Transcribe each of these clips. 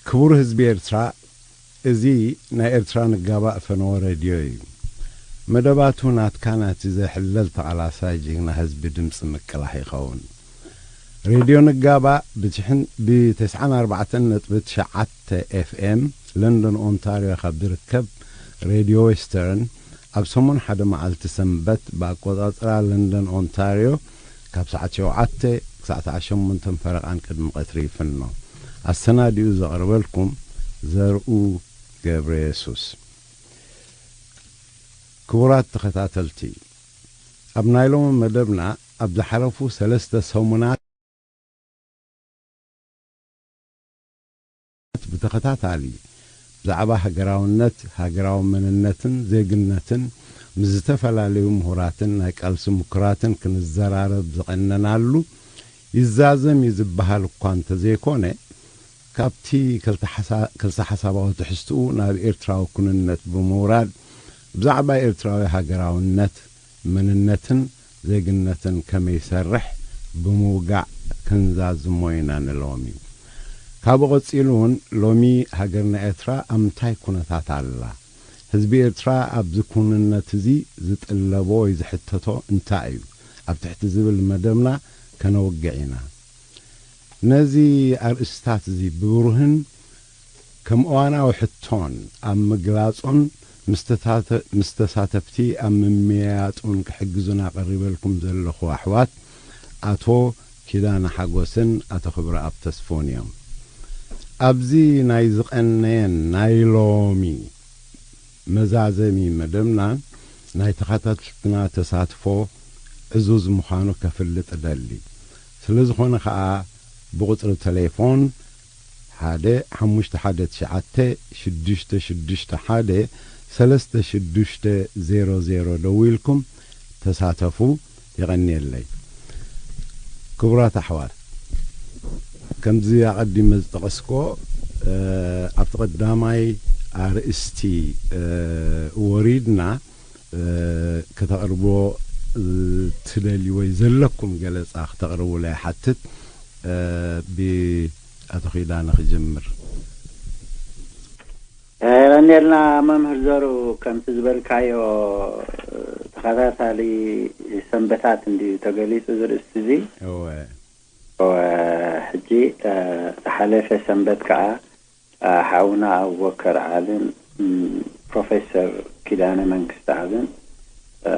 ክቡር ህዝቢ ኤርትራ፣ እዚ ናይ ኤርትራ ንጋባእ ፈነወ ሬድዮ እዩ። መደባቱ ናትካ ናቲ ዘይሕለል ተቓላሳይ ጅግና ህዝቢ ድምፂ ምቅላሕ ይኸውን። ሬድዮ ንጋባእ ብትሽን ብ94.9 ኤፍኤም ለንደን ኦንታርዮ ካብ ዝርከብ ሬድዮ ዌስተርን ኣብ ሰሙን ሓደ መዓልቲ ሰንበት ብኣቆጻጽራ ለንደን ኦንታርዮ ካብ ሰዓት ሸውዓተ ክሳዕ ሰዓት ሸሞንተ ፈረቓን ቅድሚ ቀትሪ ይፍኖ። ኣሰናዲኡ ዘቕርበልኩም ዘርኡ ገብረ የሱስ። ክቡራት ተኸታተልቲ፣ ኣብ ናይ ሎሚ መደብና ኣብ ዝሓለፉ ሰለስተ ሰሙናት ብተኸታታሊ ብዛዕባ ሃገራውነት፣ ሃገራዊ መንነትን ዜግነትን ምስ ዝተፈላለዩ ምሁራትን ናይ ቃልሲ ምኩራትን ክንዘራረብ ዝቐነናሉ ይዛዘም እዩ ዝበሃል እኳ እንተዘይኮነ፣ ካብቲ ክልተ ሓሳ-፣ ክልተ ሓሳባዊ ትሕዝትኡ ናብ ኤርትራዊ ኩንነት ብምውራድ ብዛዕባ ኤርትራዊ ሃገራውነት፣ መንነትን ዜግነትን ከመይ ይሰርሕ ብምውጋዕ ክንዛዝሞ ኢና ንሎሚ። ካብኡ ቀጺሉ እውን ሎሚ ሃገርና ኤርትራ ኣብ ምንታይ ኩነታት ኣላ? ህዝቢ ኤርትራ ኣብዚ ኩንነት እዚ ዝጥለቦ ወይ ዝሕተቶ እንታይ እዩ? ኣብ ትሕቲ ዝብል መደብና ከነውግዕ ኢና። ነዚ ኣርእስታት እዚ ብብሩህን ከም እዋናዊ ሕቶን ኣብ ምግላጾን ምስ ተሳተ-፣ ምስ ተሳተፍቲ ኣብ ምምያያጡን ክሕግዙና ቀሪበልኩም ዘለኹ ኣሕዋት ኣቶ ኪዳነ ሓጎስን ኣቶ ክብረኣብ ተስፎን እዮም። ኣብዚ ናይ ዝቐነየን ናይ ሎሚ መዛዘሚ መደብናን ናይ ተኸታተልትና ተሳትፎ ዕዙዝ ምዃኑ ከፍልጥ እደሊ። ስለ ዝኾነ ኸኣ ብቁጽሪ ተሌፎን ሓደ ሓሙሽተ ሓደ ትሽዓተ ሽዱሽተ ሽዱሽተ ሓደ ሰለስተ ሽዱሽተ ዜሮ ዜሮ ደዊልኩም ተሳተፉ። የቐንየለይ። ክቡራት ኣሕዋት፣ ከምዚ ኣቐዲመ ዝጠቐስኮ፣ እ፣ ኣብቲ ቀዳማይ ኣርእስቲ፣ እ፣ ወሪድና፣ እ፣ ከተቕርቦ፣ እ፣ ትደልዩ ወይ ዘለኩም ገለጻ ክተቕርቡለይ ይሓትት። እ፣ ብኣቶ ኪዳነ ክጅምር። የቐንየልና መምህር ዘሩ፣ ከምቲ ዝበልካዮ ተኸታታሊ ሰንበታት እንድዩ ተገሊጹ እዚ ርእስቲ እዚ። እወ። እወ፣ ሕጂ፣ እ፣ ዝሓለፈ ሰንበት ከኣ፣ እ፣ ሓውና ኣቡበከር ዓልን፣ ም፣ ፕሮፌሰር ኪዳነ መንግስተኣብን፣ እ፣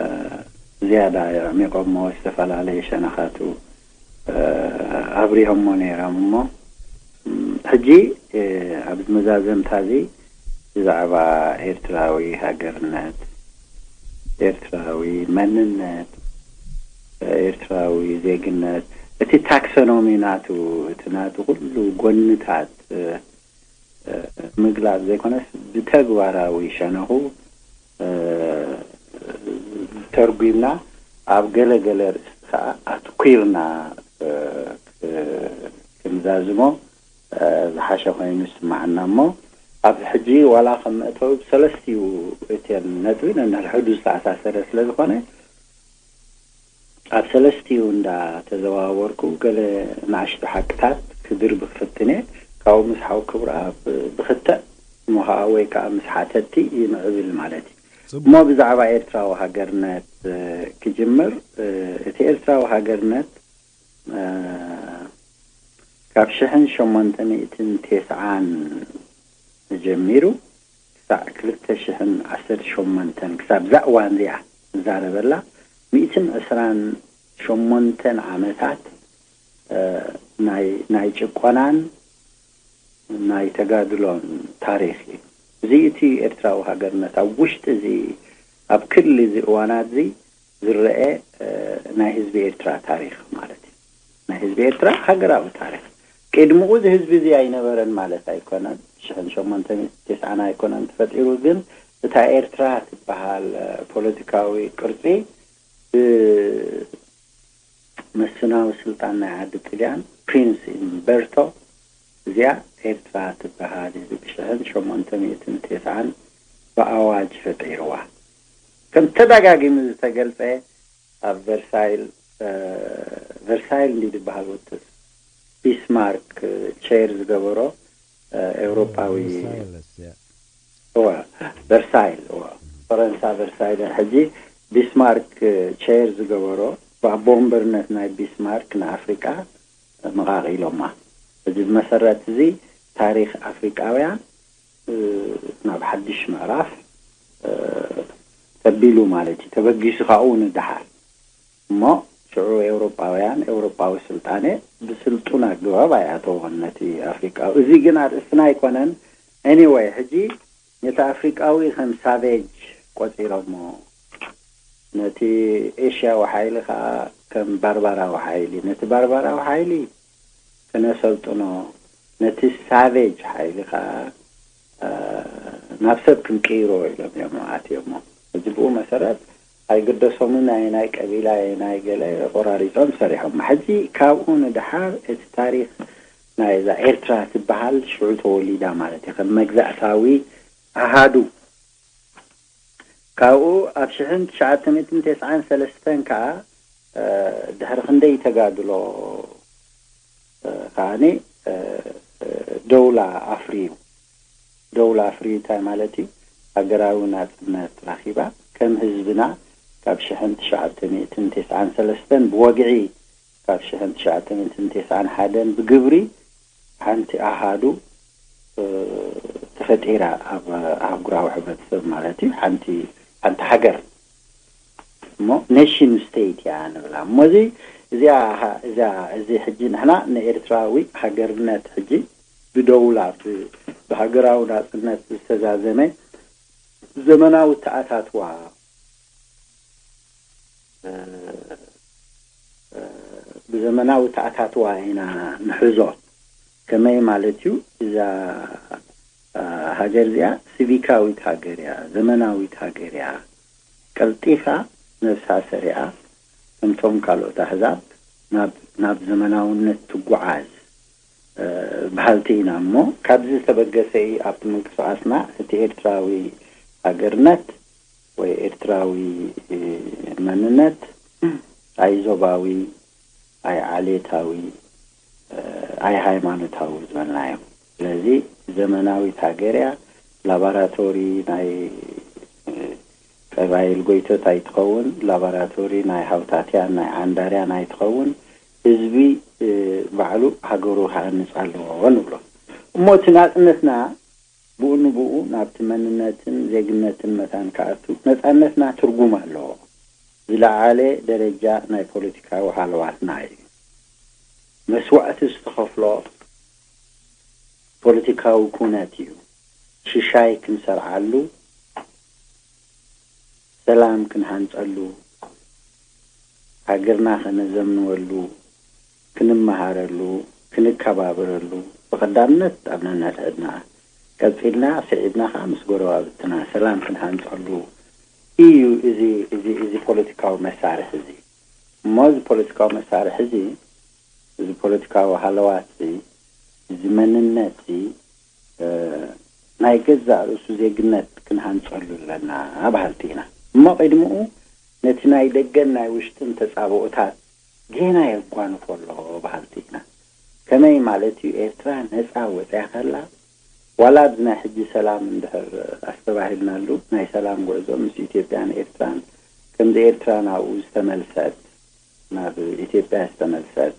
ዝያዳ የዕሚቖሞ፣ ዝተፈላለየ ሸነኻቱ፣ እ፣ ኣብሪሆሞ ነይሮም እሞ፣ ም፣ ሕጂ፣ እ፣ ኣብዚ መዛዘምታ እዚ ብዛዕባ ኤርትራዊ ሃገርነት፣ ኤርትራዊ መንነት፣ ኤርትራዊ ዜግነት፣ እቲ ታክሶኖሚ ናቱ፣ እቲ ናቱ ኩሉ ጎንታት፣ እ፣ እ፣ ምግላጽ ዘይኮነስ ብተግባራዊ ሸነኹ፣ እ፣ ተርጒምና ኣብ ገለ ገለ ርእስቲ ከኣ ኣትኲርና፣ እ፣ ክ-፣ ክንዛዝሞ፣ እ፣ ዝሓሸ ኮይኑ ይስምዓና እሞ፣ ኣብዚ ሕጂ ዋላ ከም መእተዊ ብሰለስቲኡ እተን ነጥቢ ነንሕድሕዱ ዝተኣሳሰረ ስለ ዝኾነ፣ ኣብ ሰለስቲኡ እንዳ ተዘዋወርኩ ገለ ንኣሽቱ ሓቅታት ክድርቢ ክፍትን እየ። ካብኡ ምስ ሓው ክብረኣብ ብክተእ እሞ ኸዓ ወይ ከኣ ምስ ሓተቲ ይምዕብል ማለት እዩ። ጽቡቅ። እሞ ብዛዕባ ኤርትራዊ ሃገርነት፣ እ፣ ክጅምር፣ እ፣ እቲ ኤርትራዊ ሃገርነት፣ እ፣ ካብ ሽሕን ሸሞንተ ሚእትን ተስዓን ጀሚሩ ክሳዕ ክልተ ሽሕን ዓሰርተ ሸሞንተን፣ ክሳብ እዛ እዋን እዚኣ ንዛረበላ፣ ሚእትን ዕስራን ሸሞንተን ዓመታት፣ እ፣ ናይ፣ ናይ ጭቆናን ናይ ተጋድሎን ታሪኽ እዩ። እዚ እቲ ኤርትራዊ ሃገርነት ኣብ ውሽጢ እዚ፣ ኣብ ክሊ እዚ እዋናት እዚ ዝረአ፣ እ፣ ናይ ህዝቢ ኤርትራ ታሪኽ ማለት እዩ። ናይ ህዝቢ ኤርትራ ሃገራዊ ታሪኽ። ቅድሚኡ እዚ ህዝቢ እዚ ኣይነበረን ማለት ኣይኮነን። ሽሕን ሸሞንተ ሚእትን ተስዓን ኣይኮነን ተፈጢሩ፣ ግን እታ ኤርትራ ትበሃል፣ እ፣ ፖለቲካዊ ቅርጺ ብ-፣ መስፍናዊ ስልጣን ናይ ዓዲ ጥልያን፣ ፕሪንስ ኢምበርቶ፣ እዚኣ ኤርትራ ትበሃል ኢሉ ብሽሕን ሸሞንተ ሚእትን ተስዓን ብኣዋጅ ፈጢርዋ። ከም ተደጋጊሙ ዝተገልጸ፣ ኣብ ቨርሳይል፣ እ፣ ቨርሳይል እንዲ ዝበሃል ወጥስ ቢስማርክ ቼር ዝገበሮ ኤውሮጳዊ፣ እዋ፣ ቨርሳይል፣ እዋ፣ ፈረንሳ ቨርሳይል። ሕጂ ቢስማርክ ቸር ዝገበሮ፣ ብኣቦ ወንበርነት ናይ ቢስማርክ ንኣፍሪቃ መቓቒሎማ። እዚ ብመሰረት እዚ ታሪኽ ኣፍሪቃውያን ናብ ሓድሽ ምዕራፍ ተቢሉ ማለት እዩ። ተበጊሱ ካብኡ ንደሓር እሞ ሽዑ ኤውሮጳውያን፣ ኤውሮጳዊ ስልጣነ ብስልጡን ኣገባብ ኣይኣተዎን ነቲ ኣፍሪቃዊ። እዚ ግን ኣርእስትና ኣይኮነን። ኤኒወይ፣ ሕጂ ነቲ ኣፍሪቃዊ ከም ሳቬጅ ቆጺሮሞ፣ ነቲ ኤሽያዊ ሓይሊ ከዓ ከም ባርባራዊ ሓይሊ፣ ነቲ ባርባራዊ ሓይሊ ክነሰልጥኖ፣ ነቲ ሳቬጅ ሓይሊ ከዓ ናብ ሰብ ክንቅይሮ ኢሎም እዮም ኣትዮሞ። እዚ ብኡ መሰረት ኣይግደሶምን፣ ኣየናይ ቀቢላ ኣየናይ ገለ ቆራሪጾም ሰሪሖም። ሕጂ ካብኡ ንደሓር እቲ ታሪኽ ናይዛ ኤርትራ ትበሃል ሽዑ ተወሊዳ ማለት እዩ። ከም መግዛእታዊ ኣሃዱ ካብኡ ኣብ ሽሕን ትሽዓተ ሚእትን ተስዓን ሰለስተን ከዓ ድሕሪ ክንደይ ተጋድሎ ከዓኒ ደውላ ኣፍርዩ። ደውላ ኣፍርዩ እንታይ ማለት እዩ? ሃገራዊ ናጽነት ረኺባ፣ ከም ህዝብና ካብ ሽሕን ትሽዓተ ሚእትን ተስዓን ሰለስተን ብወግዒ ካብ ሽሕን ትሽዓተ ሚእትን ተስዓን ሓደን ብግብሪ ሓንቲ ኣሃዱ ተፈጢራ ኣብ ኣህጉራዊ ሕብረተሰብ ማለት እዩ። ሓንቲ ሓንቲ ሃገር እሞ ኔሽን ስቴት እያ ንብላ። እሞ እዚ እዚኣ እዚኣ እዚ ሕጂ ንሕና ንኤርትራዊ ሃገርነት ሕጂ ብደውላ ብሃገራዊ ናጽነት ዝተዛዘመ ዘመናዊ ተኣታትዋ ብዘመናዊ ተኣታትዋ ኢና ንሕዞ። ከመይ ማለት እዩ? እዛ ሃገር እዚኣ ሲቪካዊት ሃገር እያ፣ ዘመናዊት ሃገር እያ። ቀልጢፋ ነብሳ ሰሪዓ ከምቶም ካልኦት ኣህዛብ ናብ ዘመናውነት ትጓዓዝ በሃልቲ ኢና። እሞ ካብዚ ዝተበገሰ እዩ ኣብቲ ምንቅስቃስና እቲ ኤርትራዊ ሃገርነት ወይ ኤርትራዊ መንነት ኣይ ዞባዊ፣ ኣይ ዓሌታዊ፣ ኣይ ሃይማኖታዊ ዝበልናዮ። ስለዚ ዘመናዊት ሃገር እያ። ላባራቶሪ ናይ ቀባይል ጎይቶት ኣይትኸውን፣ ላባራቶሪ ናይ ሃውታትያን ናይ ዓንዳርያን ኣይትኸውን። ህዝቢ ባዕሉ ሃገሩ ክሃንጽ ኣለዎ ንብሎ። እሞ እቲ ናጽነትና ብኡ ንብኡ ናብቲ መንነትን ዜግነትን መታን ክኣቱ ነጻነትና ትርጉም ኣለዎ። ዝለዓለ ደረጃ ናይ ፖለቲካዊ ሃለዋትና እዩ። መስዋእቲ ዝተኸፍሎ ፖለቲካዊ ኩነት እዩ። ሽሻይ ክንሰርዓሉ፣ ሰላም ክንሃንጸሉ፣ ሃገርና ከነዘምንወሉ፣ ክንመሃረሉ፣ ክንከባበረሉ ብቐዳምነት ኣብ ነነድሕድና፣ ቀጺልና ስዒብና ከኣ ምስ ጎረባብትና ሰላም ክንሃንጸሉ እዩ እዚ እዚ እዚ ፖለቲካዊ መሳርሒ እዚ። እሞ እዚ ፖለቲካዊ መሳርሒ እዚ፣ እዚ ፖለቲካዊ ሃለዋት እዚ፣ እዚ መንነት እዚ ናይ ገዛእ ርእሱ ዜግነት ክንሃንጸሉ ኣለና በሃልቲ ኢና። እሞ ቅድሚኡ ነቲ ናይ ደገን ናይ ውሽጥን ተጻብኦታት ጌና የጓንፎ ኣሎ በሃልቲ ኢና። ከመይ ማለት እዩ? ኤርትራ ነጻ ወጽያ ከላ ዋላ ኣብዚ ናይ ሕጂ ሰላም እንድሕር ኣስተባሂልናሉ ናይ ሰላም ጉዕዞ ምስ ኢትዮጵያን ኤርትራን ከምዚ ኤርትራ ናብኡ ዝተመልሰት ናብ ኢትዮጵያ ዝተመልሰት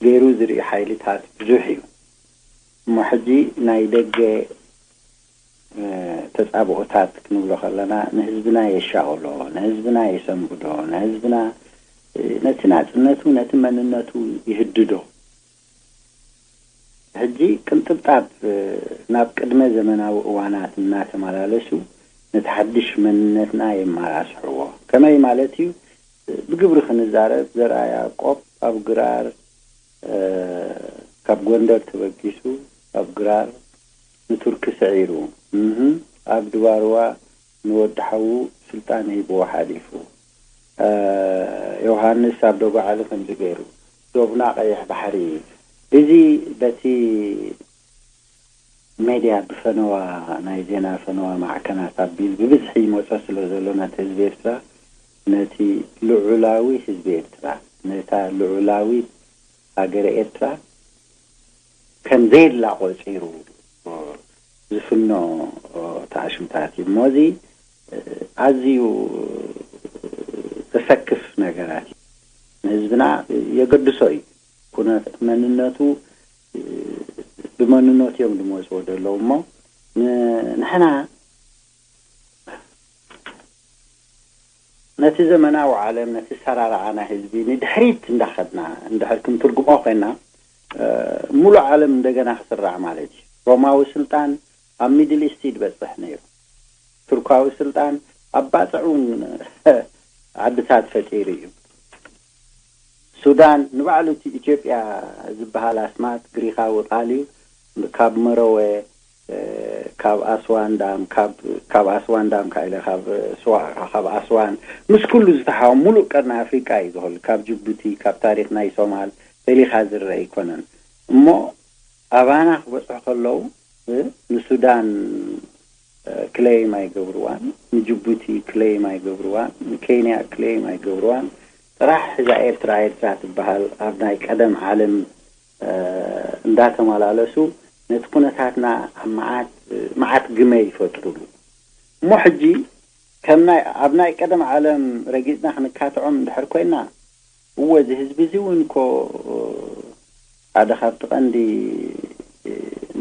ገይሩ ዝርኢ ሓይልታት ብዙሕ እዩ። እሞ ሕጂ ናይ ደገ ተጻብኦታት ክንብሎ ከለና ንህዝብና የሻቕሎ፣ ንህዝብና የሰንብዶ፣ ንህዝብና ነቲ ናጽነቱ ነቲ መንነቱ ይህድዶ። ሕጂ ቅንጥብጣብ ናብ ቅድመ ዘመናዊ እዋናት እናተመላለሱ ነቲ ሓድሽ መንነትና የመራስሕዎ። ከመይ ማለት እዩ? ብግብሪ ክንዛረብ ዘርኣ ያዕቆብ ኣብ ግራር ካብ ጎንደር ተበጊሱ ኣብ ግራር ንቱርኪ ስዒሩ፣ እህ፣ ኣብ ድባርዋ ንወዲ ሓዉ ስልጣን ሂብዎ ሓሊፉ። ዮሃንስ ኣብ ደጎዓሊ ከምዚ ገይሩ፣ ዶብና ቀይሕ ባሕሪ። እዚ በቲ ሜድያ ብፈነዋ ናይ ዜና ፈነዋ ማዕከናት ኣቢል ብብዝሒ ይመጾ ስለ ዘሎ ነቲ ህዝቢ ኤርትራ፣ ነቲ ልዑላዊ ህዝቢ ኤርትራ፣ ነታ ልዑላዊት ሃገረ ኤርትራ ከም ዘየድላ ቆጺሩ ዝፍኖ ተዓሽምታት እዩ። እሞ እዚ ኣዝዩ ዘሰክፍ ነገራት እዩ። ንህዝብና የገድሶ እዩ። ኩነት መንነቱ ብመንነቱ እዮም ዝመፅዎ ዘለዉ። እሞ ንሕና ነቲ ዘመናዊ ዓለም፣ ነቲ ሰራርዓና ህዝቢ ንድሕሪት እንዳኸድና እንድሕር ክንትርጉሞ ኮይና፣ ሙሉእ ዓለም እንደገና ክስራዕ ማለት እዩ። ሮማዊ ስልጣን ኣብ ሚድል ኢስት ይበፅሕ ነይሩ። ቱርካዊ ስልጣን ኣብ ባፅዕ እውን ዓድታት ፈጢሩ እዩ። ሱዳን ንባዕሉ እቲ ኢትዮጵያ ዝበሃል ኣስማት ግሪኻዊ ቃል እዩ። ካብ መረወ፣ ካብ ኣስዋን ዳም፣ ካብ ኣስዋን ዳም ካኢለ ካብ ስዋ ካብ ኣስዋን ምስ ኩሉ ዝተሓወ ሙሉእ ቀርኒ ኣፍሪቃ እዩ ዝኽእል። ካብ ጅቡቲ፣ ካብ ታሪኽ ናይ ሶማል ፈሊኻ ዝረአ ኣይኮነን። እሞ ኣባና ክበፅሑ ከለዉ ንሱዳን ክለይም ኣይገብርዋን፣ ንጅቡቲ ክለይም ኣይገብርዋን፣ ንኬንያ ክለይም ኣይገብርዋን። ጥራሕ እዛ ኤርትራ ኤርትራ ትበሃል ኣብ ናይ ቀደም ዓለም እንዳተመላለሱ ነቲ ኩነታትና ኣብ መዓት መዓት ግመ ይፈጥሩሉ። እሞ ሕጂ ከም ናይ ኣብ ናይ ቀደም ዓለም ረጊጽና ክንካትዖም እንድሕር ኮይና፣ እወ፣ እዚ ህዝቢ እዚ እውን እኮ ሓደ ካብቲ ቀንዲ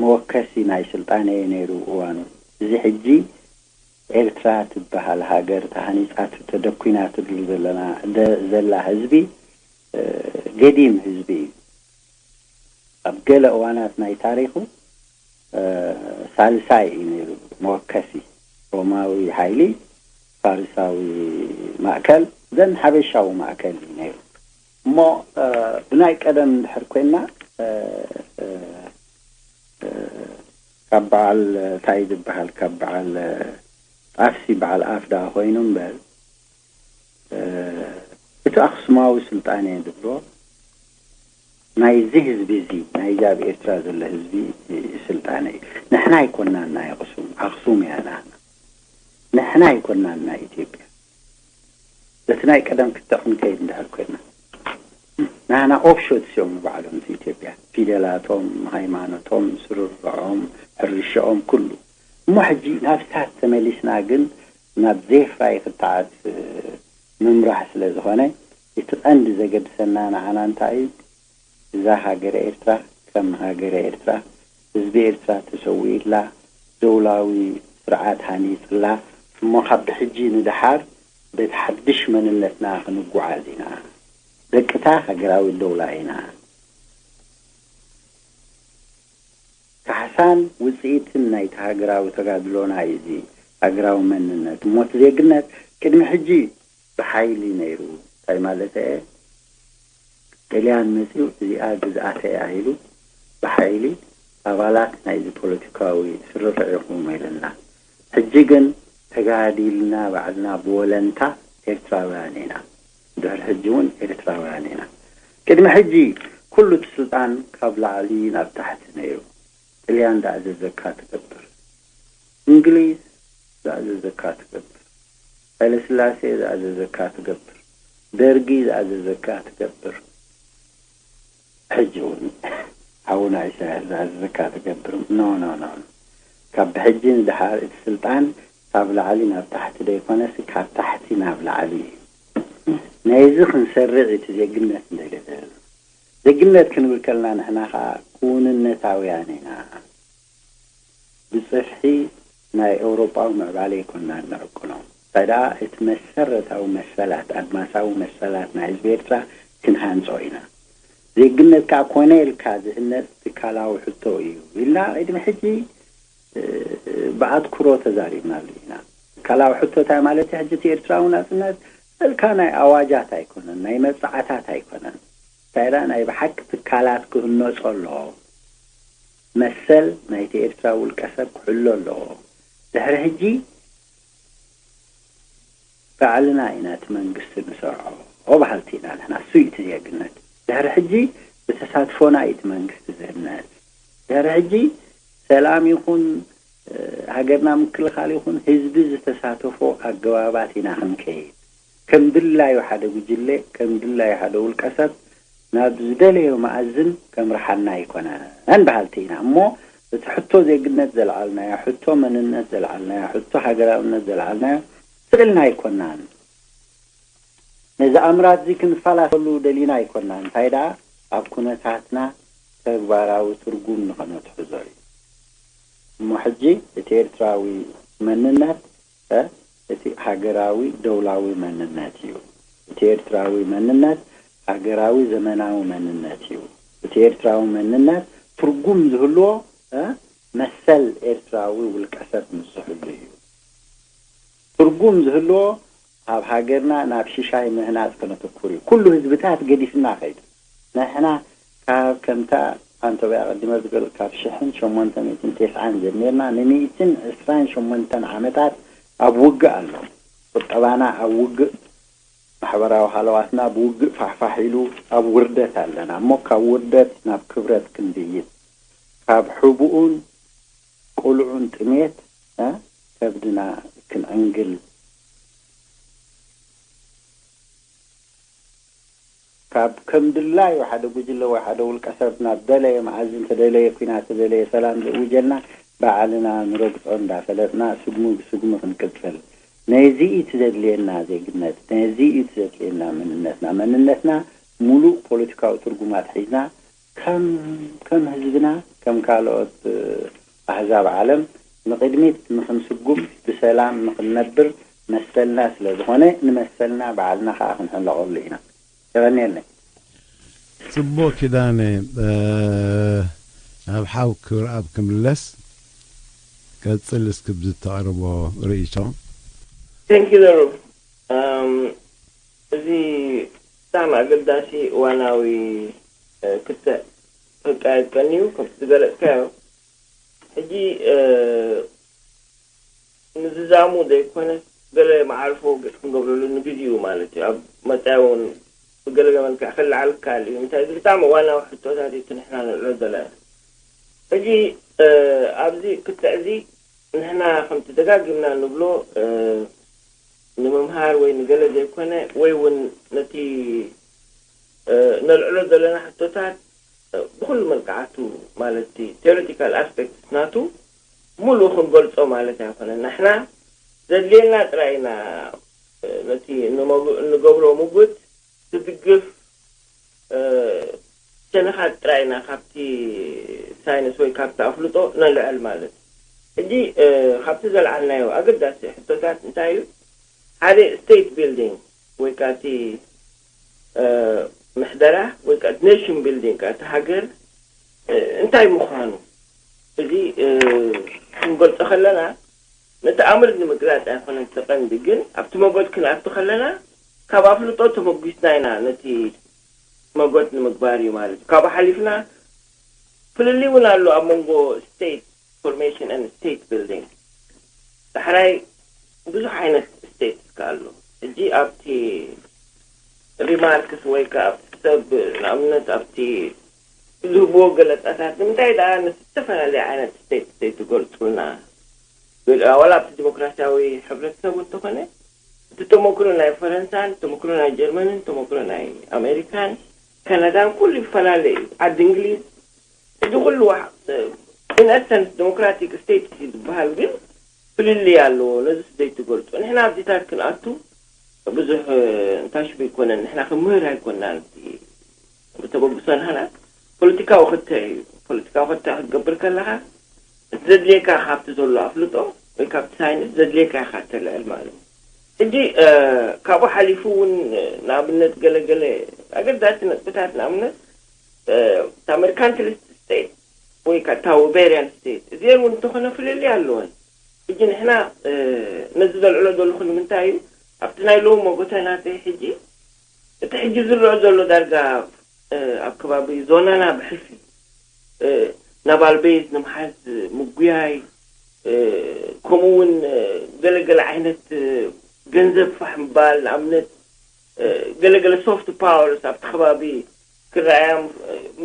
መወከሲ ናይ ስልጣነ ነይሩ እዋኑ። እዚ ሕጂ ኤርትራ ትበሃል ሃገር ተሃኒጻ ተደኩና ትብል ዘለና ዘላ ህዝቢ ገዲም ህዝቢ እዩ። ኣብ ገለ እዋናት ናይ ታሪኹ ሳልሳይ እዩ ነይሩ መወከሲ። ሮማዊ ሓይሊ፣ ፋርሳዊ ማእከል፣ ዘን ሓበሻዊ ማእከል እዩ ነይሩ። እሞ ብናይ ቀደም እንድሕር ኮይና ካብ በዓል እንታይ ዝበሃል ካብ በዓል ጣፍሲ በዓል ኣፍ ደኣ ኮይኑ እምበር እቲ ኣኽሱማዊ ስልጣነ ድሮ ናይዚ ህዝቢ እዚ ናይዚ ኣብ ኤርትራ ዘሎ ህዝቢ ስልጣነ እዩ። ንሕና ኣይኮናን ናይ ኣኽሱም፣ ኣኽሱም እያ ናህና። ንሕና ኣይኮናን ናይ ኢትዮጵያ። በቲ ናይ ቀደም ክትዕ ክንከይድ እንድሕር ኮይና ናህና ኦፍሾት እዮም ንባዕሎም እቲ ኢትዮጵያ፣ ፊደላቶም፣ ሃይማኖቶም፣ ስርርዖም፣ ሕርሻኦም፣ ኩሉ። እሞ ሕጂ ናብ ሳት ተመሊስና ግን ናብ ዜፍራይ ክትዓት ምምራሕ ስለ ዝኾነ እቲ ቀንዲ ዘገድሰና ንዓና እንታይ እዩ? እዛ ሃገረ ኤርትራ ከም ሃገረ ኤርትራ ህዝቢ ኤርትራ ተሰዊእላ ደውላዊ ስርዓት ሃኒጽላ እሞ ካብ ብሕጂ ንደሓር በቲ ሓድሽ መንነትና ክንጓዓዝ ኢና። ደቅታ ሃገራዊ ደውላ ኢና። ካሕሳን ውጽኢትን ናይቲ ሃገራዊ ተጋድሎና እዩ እዚ ሃገራዊ መንነት። እሞ እቲ ዜግነት ቅድሚ ሕጂ ብሓይሊ ነይሩ። እንታይ ማለት እየ? ጥልያን መጺኡ እዚኣ ግዝኣተ እያ ኢሉ ብሓይሊ ኣባላት ናይዚ ፖለቲካዊ ስርርዕ ኢኹም ኢሉና። ሕጂ ግን ተጋዲልና ባዕልና ብወለንታ ኤርትራውያን ኢና። ድሕሪ ሕጂ እውን ኤርትራውያን ኢና። ቅድሚ ሕጂ ኩሉ እቲ ስልጣን ካብ ላዕሊ ናብ ታሕቲ ነይሩ። ጥልያን ዝኣዘዘካ ትገብር፣ እንግሊዝ ዝኣዘዘካ ትገብር፣ ሃይለስላሴ ዝኣዘዘካ ትገብር፣ ደርጊ ዝኣዘዘካ ትገብር። ሕጂ እውን ሓውና ኢሳያስ ዝኣዘዘካ ትገብር። ኖ ኖ ኖ ኖ። ካብ ብሕጂ ንድሓር እቲ ስልጣን ካብ ላዕሊ ናብ ታሕቲ ዘይኮነስ ካብ ታሕቲ ናብ ላዕሊ እዩ። ናይዚ ክንሰርዕ እቲ ዜግነት እንደለ ዘለና። ዜግነት ክንብል ከለና ንሕና ከዓ ክውንነታውያን ኢና። ብጽፍሒ ናይ ኤውሮጳዊ ምዕባለ ኣይኮንና እንዕቅኖ። እንታይ ደኣ እቲ መሰረታዊ መሰላት፣ ኣድማሳዊ መሰላት ናይ ህዝቢ ኤርትራ ክንሃንጾ ኢና። ዜግነት ከኣ ኮነ ኢልካ ዝህነጽ ትካላዊ ሕቶ እዩ ኢልና ቅድሚ ሕጂ ብኣትኩሮ ተዛሪብናሉ ኢና። ትካላዊ ሕቶ እንታይ ማለት እዩ? ሕጂ እቲ ኤርትራዊ ናጽነት መልካ ናይ ኣዋጃት ኣይኮነን፣ ናይ መብጽዓታት ኣይኮነን። እንታይ ደኣ ናይ ብሓቂ ትካላት ክህነጾ ኣለዎ። መሰል ናይቲ ኤርትራ ውልቀ ሰብ ክሕሎ ኣለዎ። ድሕሪ ሕጂ ባዕልና ኢና እቲ መንግስቲ ንሰርዖ በሃልቲ ኢና ንሕና። እሱ እዩ እቲ ዜግነት። ድሕሪ ሕጂ ብተሳትፎና እዩ እቲ መንግስቲ ዝህነጽ። ድሕሪ ሕጂ ሰላም ይኹን ሃገርና ምክልኻል ይኹን ህዝቢ ዝተሳተፎ ኣገባባት ኢና ክንከይድ። ከም ድላዩ ሓደ ጉጅለ፣ ከም ድላዩ ሓደ ውልቀ ሰብ ናብ ዝደለዮ መኣዝን ከምርሓና ኣይኮነን በሃልቲ ኢና። እሞ እቲ ሕቶ ዜግነት ዘልዓልናዮ፣ ሕቶ መንነት ዘልዓልናዮ፣ ሕቶ ሃገራውነት ዘልዓልናዮ ስቕ ኢልና ኣይኮናን። ነዚ ኣምራት እዚ ክንፈላሰሉ ደሊና ኣይኮናን። እንታይ ደኣ፣ ኣብ ኩነታትና ተግባራዊ ትርጉም ንኸነትሕዞ እዩ። እሞ ሕጂ እቲ ኤርትራዊ መንነት፣ እ፣ እቲ ሃገራዊ ደውላዊ መንነት እዩ። እቲ ኤርትራዊ መንነት ሃገራዊ ዘመናዊ መንነት እዩ። እቲ ኤርትራዊ መንነት ትርጉም ዝህልዎ፣ እ፣ መሰል ኤርትራዊ ውልቀ ሰብ ምስ ዝህሉ እዩ። ትርጉም ዝህልዎ ኣብ ሃገርና ናብ ሽሻይ ምህናጽ ከነተኩር እዩ። ኩሉ ህዝብታት ገዲፍና ከይዱ። ንሕና ካብ ከምታ ኣንቶብያ ቀዲመ ዝገል ካብ ሽሕን ሸሞንተ ሚእትን ተስዓን ጀሚርና ንሚእትን ዕስራን ሸሞንተን ዓመታት ኣብ ውግእ ኣሎ። ቁጠባና ኣብ ውግእ፣ ማሕበራዊ ሃለዋትና ብውግእ ፋሕፋሕ ኢሉ ኣብ ውርደት ኣለና። እሞ ካብ ውርደት ናብ ክብረት ክንድይብ፣ ካብ ሕቡኡን ቁልዑን ጥሜት፣ እ፣ ከብድና ክንዕንግል፣ ካብ ከም ድላዩ ሓደ ጉጅለ ወይ ሓደ ውልቀ ሰብ ናብ ደለየ መዓዝ እንተደለየ ኲናት ተደለየ ሰላም ዘእውጀልና ባዕልና ንረግጾ እንዳፈለጥና ስጉሚ ብስጉሚ ክንቅጽል። ነዚ እዩ እቲ ዘድልየና ዜግነት፣ ነዚ እዩ እቲ ዘድልየና መንነትና። መንነትና ሙሉእ ፖለቲካዊ ትርጉማት ሒዝና ከም፣ ከም ህዝብና፣ ከም ካልኦት፣ እ፣ ኣህዛብ ዓለም ንቕድሚት ንኽንስጉም፣ ብሰላም ንኽንነብር መሰልና ስለ ዝኾነ፣ ንመሰልና ባዕልና ኸኣ ክንሕለቐሉ ኢና። የቐንየለይ። ጽቡቕ ኪዳነ፣ እ፣ ናብ ሓው ክብረኣብ ክምለስ፣ ቀጽል እስኪ ብዝተቕርቦ ርእይቶ። Thank you ዘሩ። እም፣ እዚ ብጣዕሚ ኣገዳሲ እዋናዊ፣ እ፣ ክትዕ ክቃየድ ቀንዩ፣ ከምቲ ዝገለጽካዮ። ሕጂ፣ እ፣ ምዝዛሙ ዘይኮነስ፣ ገለ መዓርፎ ገጽ ክንገብረሉ ንግዜኡ ማለት እዩ። ኣብ መጻኢ እውን ብገለ መልክዕ ክለዓል ክከኣል እዩ። እንታይ፣ እዚ ብጣዕሚ እዋናዊ ሕቶታት እዩ፣ እቲ ንሕና ንልዕሎ ዘለና። ሕጂ፣ እ፣ ኣብዚ ክትዕ እዚ ንሕና ከምቲ ደጋጊምና ንብሎ፣ እ፣ ንምምሃር ወይ ንገለ ዘይኮነ፣ ወይ እውን ነቲ፣ እ፣ ነልዕሎ ዘለና ሕቶታት፣ እ፣ ብኹሉ መልክዓቱ፣ ማለት እቲ ቴዎሬቲካል ኣስፔክትስ ናቱ፣ ሙሉእ ክንገልጾ ማለት ኣይኮነን። ንሕና ዘድልየና ጥራይ ኢና፣ እ፣ ነቲ ንመግ-፣ እንገብሮ ምጉት ትድግፍ፣ እ፣ ሸነኻት ጥራይ ኢና ካብቲ ሳይንስ ወይ ካብቲ ኣፍልጦ ነልዕል ማለት። ሕጂ፣ እ፣ ካብቲ ዘልዓልናዮ ኣገዳሲ ሕቶታት እንታይ እዩ? ሓደ ስቴት ቢልዲንግ ወይ ከኣ እቲ፣ እ፣ ምሕደራ ወይ ከኣ ኔሽን ቢልዲንግ፣ ከኣ እቲ ሃገር፣ እ፣ እንታይ ምዃኑ እዚ፣ እ፣ ክንገልጾ ከለና፣ ነቲ ኣምር ንምግላጽ ኣይኮነን እቲ ቀንዲ፣ ግን ኣብቲ መጎት ክንኣቱ ከለና፣ ካብ ኣፍልጦ ተመጒስና ኢና ነቲ መጎት ንምግባር እዩ ማለት እዩ። ካብኡ ሓሊፍና ፍልልይ እውን ኣሎ ኣብ መንጎ ስቴት ፎርሜሽን ኤንድ ስቴት ቢልዲንግ። ዳሕራይ ብዙሕ ዓይነት ስቴትስ ከ ኣሎ። ሕጂ ኣብቲ ሪማርክስ ወይ ከኣ ኣብቲ ሰብ ንኣብነት ኣብቲ ዝህብዎ ገለጻታት ንምንታይ ደኣ ነቲ ዝተፈላለየ ዓይነት ስቴትስ ዘይትገልጹልና? ገለ ዋላ ኣብቲ ዲሞክራሲያዊ ሕብረተሰብ እንተኾነ እቲ ተመክሮ ናይ ፈረንሳን ተመክሮ ናይ ጀርመንን ተመክሮ ናይ ኣሜሪካን ካናዳን ኩሉ ይፈላለ እዩ። ዓዲ እንግሊዝ እዚ ኩሉ ኢን ኤሰንስ ዲሞክራቲክ ስቴትስ እዩ ዝበሃል፣ ግን ፍልልይ ኣለዎ። ነዚ ስደይ ትገልጾ ንሕና ኣብዚታት ክንኣቱ ብዙሕ እንታሽቡ ኣይኮነን። ንሕና ክምህር ኣይኮናን። እቲ ተበግሶ ንሕና ፖለቲካዊ ክትዕ እዩ። ፖለቲካዊ ክትዕ ክትገብር ከለኻ እቲ ዘድልየካ ካብቲ ዘሎ ኣፍልጦ ወይ ካብቲ ሳይንስ ዘድልየካ ኢኻ ተልዕል ማለት እዩ። ሕጂ፣ እ፣ ካብኡ ሓሊፉ እውን፣ እ፣ ንኣብነት ገለገለ ኣገዳሲ ነጥብታት፣ ንኣብነት፣ እ፣ እታ መርካንቲሊስት ስቴት ወይ ከዓ እታ ወቤርያን ስቴት፣ እዚአን እውን እንተኾነ ፍልልይ ኣለወን። ሕጂ ንሕና፣ እ፣ ነዚ ዘልዕሎ ዘለኹ ንምንታይ እዩ? ኣብቲ ናይ ሎሚ መጎተ ናተይ ሕጂ፣ እቲ ሕጂ ዝረአ ዘሎ ዳርጋ፣ እ፣ ኣብ ከባቢ ዞናና ብሕልፊ፣ እ፣ ናቫል ቤዝ ንምሓዝ ምጉያይ፣ እ፣ ከምኡ እውን፣ እ፣ ገለገለ ዓይነት፣ እ፣ ገንዘብ ፋሕ ምባል፣ ንኣብነት፣ እ፣ ገለገለ ሶፍት ፓወርስ ኣብቲ ከባቢ ክረኣያ ም-፣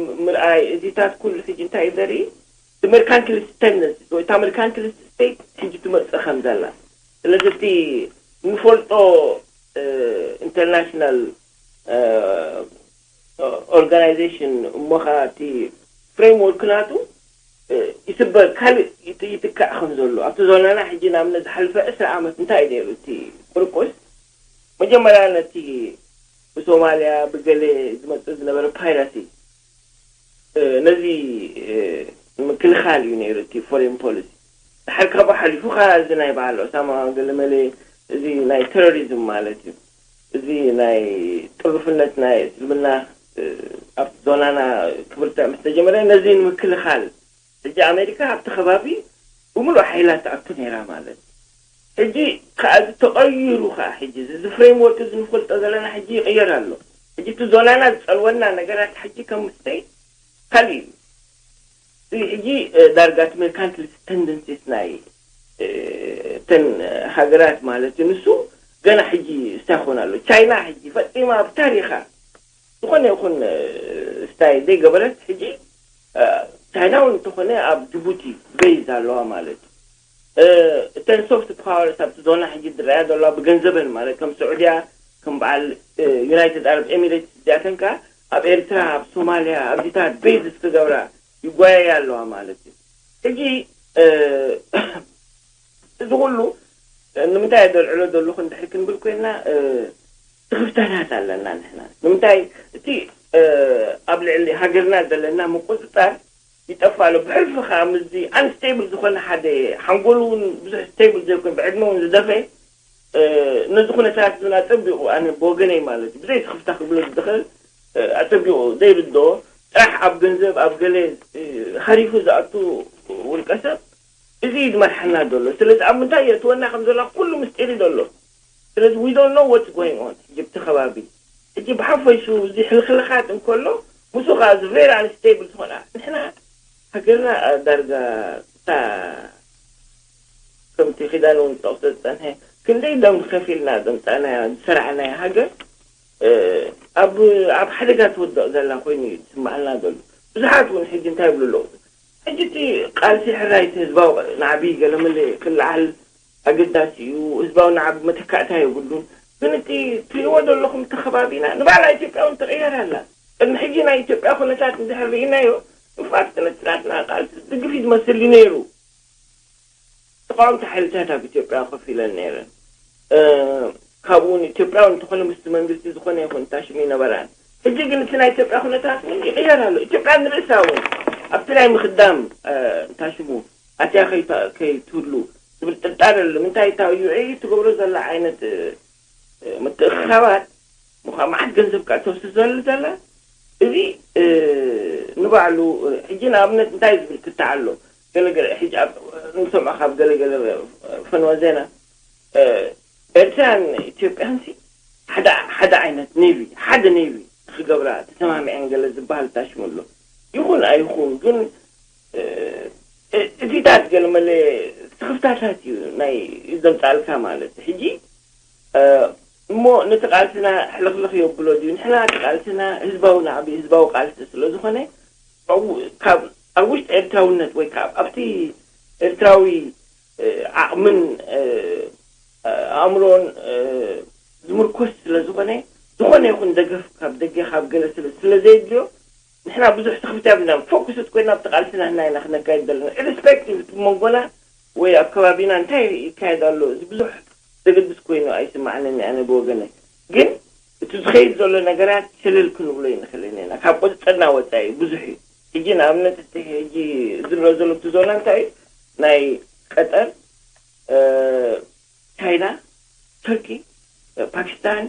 ም-፣ ምርኣይ፣ እዚታት ኩሉ ሕጂ እንታይ እዩ ዘርኢ? እቲ መርካንቲሊስት ቴንደንሲ ወይ እታ መርካንቲሊስት ስቴት ሕጂ ትመጽእ ከም ዘላ። ስለዚ እቲ ንፈልጦ፣ እ፣ ኢንተርናሽናል፣ እ፣ ኦርጋናይዜሽን እሞ ኸኣ እቲ ፍሬምወርክ ናቱ ይስበር፣ ካልእ ይትካእ ከም ዘሎ ኣብቲ ዞናና ሕጂ ንኣብነት ዝሓለፈ ዕስራ ዓመት እንታይ እዩ ነይሩ እቲ ቁርቁስ? መጀመርያ ነቲ ብሶማልያ ብገለ ዝመጽእ ዝነበረ ፓይረሲ ነዚ ምክልኻል እዩ ነይሩ እቲ ፎሬን ፖሊሲ። ድሓር ካብኡ ሓሊፉ ከዓ እዚ ናይ በዓል ኦሳማ ገለመለ፣ እዚ ናይ ቴሮሪዝም ማለት እዩ፣ እዚ ናይ ጥሩፍነት ናይ እስልምና ኣብቲ ዞናና ክብርትዕ ምስ ተጀመረ ነዚ ንምክልኻል ሕጂ ኣሜሪካ ኣብቲ ከባቢ ብምሉእ ሓይላ ትኣቱ ነይራ ማለት እዩ። ሕጂ ከዓ እዚ ተቐይሩ ከዓ ሕጂ እዚ ፍሬምወርክ እዚ ንፈልጦ ዘለና ሕጂ ይቕየር ኣሎ። ሕጂ እቲ ዞናና ዝፀልወና ነገራት ሕጂ ከም ምስተይ ካልእ እዩ። እዚ ሕጂ ዳርጋ እቲ ሜርካንቲሊስት ተንደንሲስ ናይ እተን ሃገራት ማለት እዩ። ንሱ ገና ሕጂ ስታይ ክኾን ኣሎ። ቻይና ሕጂ ፈፂማ ኣብ ታሪኻ ዝኾነ ይኹን ስታይ ዘይገበረት ሕጂ ቻይና እውን እንተኾነ ኣብ ጅቡቲ ቤዝ ኣለዋ ማለት እዩ። እተን ሶፍት ፓወርስ ኣብቲ ዞና ሕጂ ዝረኣያ ዘለዋ ብገንዘበን ማለት ከም ስዑድያ፣ ከም በዓል ዩናይትድ ኣረብ ኤሚሬትስ እዚኣተን ከዓ ኣብ ኤርትራ፣ ኣብ ሶማልያ ኣብዚታት ቤዝስ ክገብራ ይጓየያ ኣለዋ ማለት እዩ። ሕጂ እዚ ኩሉ ንምንታይ እየ ዘልዕሎ ዘለኹ እንድሕር ክንብል ኮይንና ስኽፍታታት ኣለና ንሕና። ንምንታይ እቲ ኣብ ልዕሊ ሃገርና ዘለና ምቁፅፃር ይጠፍእ ኣሎ። ብሕልፊ ከዓ ምስዚ ኣንስቴብል ዝኾነ ሓደ ሓንጎሉ እውን ብዙሕ ስቴብል ዘይኮን ብዕድመ እውን ዝደፈ ነዚ ኩነታት እውን ኣፀቢቑ ኣነ ብወገነይ ማለት እዩ ብዘይ ስኽፍታ ክብሎ ዝኽእል ኣፀቢቑ ዘይርድኦ ጥራሕ ኣብ ገንዘብ ኣብ ገለ ሃሪፉ ዝኣቱ ውልቀ ሰብ እዚ እዩ ዝመርሓና ዘሎ። ስለዚ ኣብ ምንታይ የእትወና ከም ዘሎ ኩሉ ምስጢር እዩ ዘሎ። ስለዚ we don't know what's going on ሕጂ ብቲ ከባቢ ሕጂ ብሓፈሹ እዚ ሕልኽልኻት እንከሎ ምስኡ ከዓ እዚ very unstable ዝኾነ ንሕና ሃገርና ዳርጋ እታ ከምቲ ኪዳን እውን ጠቕሶ ዝፀንሐ ክንደይ ደም ከፊልና ዘምፃእናያ ዝሰራዕናያ ሃገር ኣብ ኣብ ሓደጋ ትወድቕ ዘላ ኮይኑ እዩ ዝስማዓልና ዘሎ። ብዙሓት እውን ሕጂ እንታይ ይብሉ ኣለዉ? ሕጂ እቲ ቃልሲ ሕራይቲ ህዝባዊ ናዕቢ ገለመለ ክለዓል ኣገዳሲ እዩ። ህዝባዊ ናዕቢ መተካእታ የብሉን። ግን እቲ ትሪእዎ ዘለኹም እቲ ከባቢና ንባዕላ ኢትዮጵያ እውን ትቕየር ኣላ። ቅድሚ ሕጂ ናይ ኢትዮጵያ ኩነታት እንድሕር ርኢናዮ ኢንፋክት ነቲ ናትና ቃልሲ ዝድግፍ እዩ ዝመስል እዩ ነይሩ። ተቃወምቲ ሓይልታት ኣብ ኢትዮጵያ ኮፍ ኢለን ነይረን። ካብኡ እውን ኢትዮጵያ እውን እንተኾነ ምስቲ መንግስቲ ዝኾነ ይኹን ታሽም ይነበራን። ሕጂ ግን እቲ ናይ ኢትዮጵያ ኩነታት እውን ይቕየር ኣሎ። ኢትዮጵያ ንርእሳ እውን ኣብቲ ናይ ምኽዳም ታሽሙ ኣትያ ከይትህሉ ዝብል ጥርጣረ ኣሎ። ምንታይ እታ ዩኤኢ ትገብሮ ዘላ ዓይነት ምትእኽኻባት ምዃ መዓት ገንዘብ ከዓ ተውስድ ዘለ ዘላ እዚ ንባዕሉ ሕጂ ንኣብነት እንታይ ዝብል ክትዕ ኣሎ ገለገለ ሕጂ ንሰምዖ ካብ ገለገለ ፈንወ ዜና ኤርትራን ኢትዮጵያን ሓደ ሓደ ዓይነት ኔቪ ሓደ ኔቪ ክገብራ ተሰማሚዐን ገለ ዝበሃል ታሽሙ ኣሎ። ይኹን ኣይኹን ግን እዚታት ገለ መለ ስኽፍታታት እዩ ናይ ዘምፃልካ ማለት ሕጂ እሞ ነቲ ቃልስና ሕልኽልኽ የብሎ ድዩ? ንሕና እቲ ቃልስና ህዝባዊ ናዕቢ ህዝባዊ ቃልሲ ስለ ዝኾነ ካብ ኣብ ውሽጢ ኤርትራውነት ወይ ከዓ ኣብቲ ኤርትራዊ ዓቕምን ኣእምሮን ዝምርኮስ ስለ ዝኾነ ዝኾነ ይኹን ደገፍ ካብ ደገ ካብ ገለ ስለ ዘየድልዮ ንሕና ብዙሕ ስኽፍታ የብልናን። ፎኩስት ኮይና ኣብቲ ቃልስና ህና ኢና ክነካይድ ዘለና። ኢሪስፔክቲቭ እቲ መንጎና ወይ ኣብ ከባቢና እንታይ ይካየድ ኣሎ እዚ ብዙሕ ዘገድስ ኮይኑ ኣይስማዓንን ኣነ ብወገነ። ግን እቲ ዝኸይድ ዘሎ ነገራት ሽልል ክንብሎ ይንኽእል ኢና። ካብ ቁፅፅርና ወፃኢ ብዙሕ እዩ። ሕጂ ንኣብነት እቲ ሕጂ ዝረኦ ዘሎ እቲ ዞና እንታይ እዩ? ናይ ቀጠር፣ ቻይና፣ ተርኪ፣ ፓኪስታን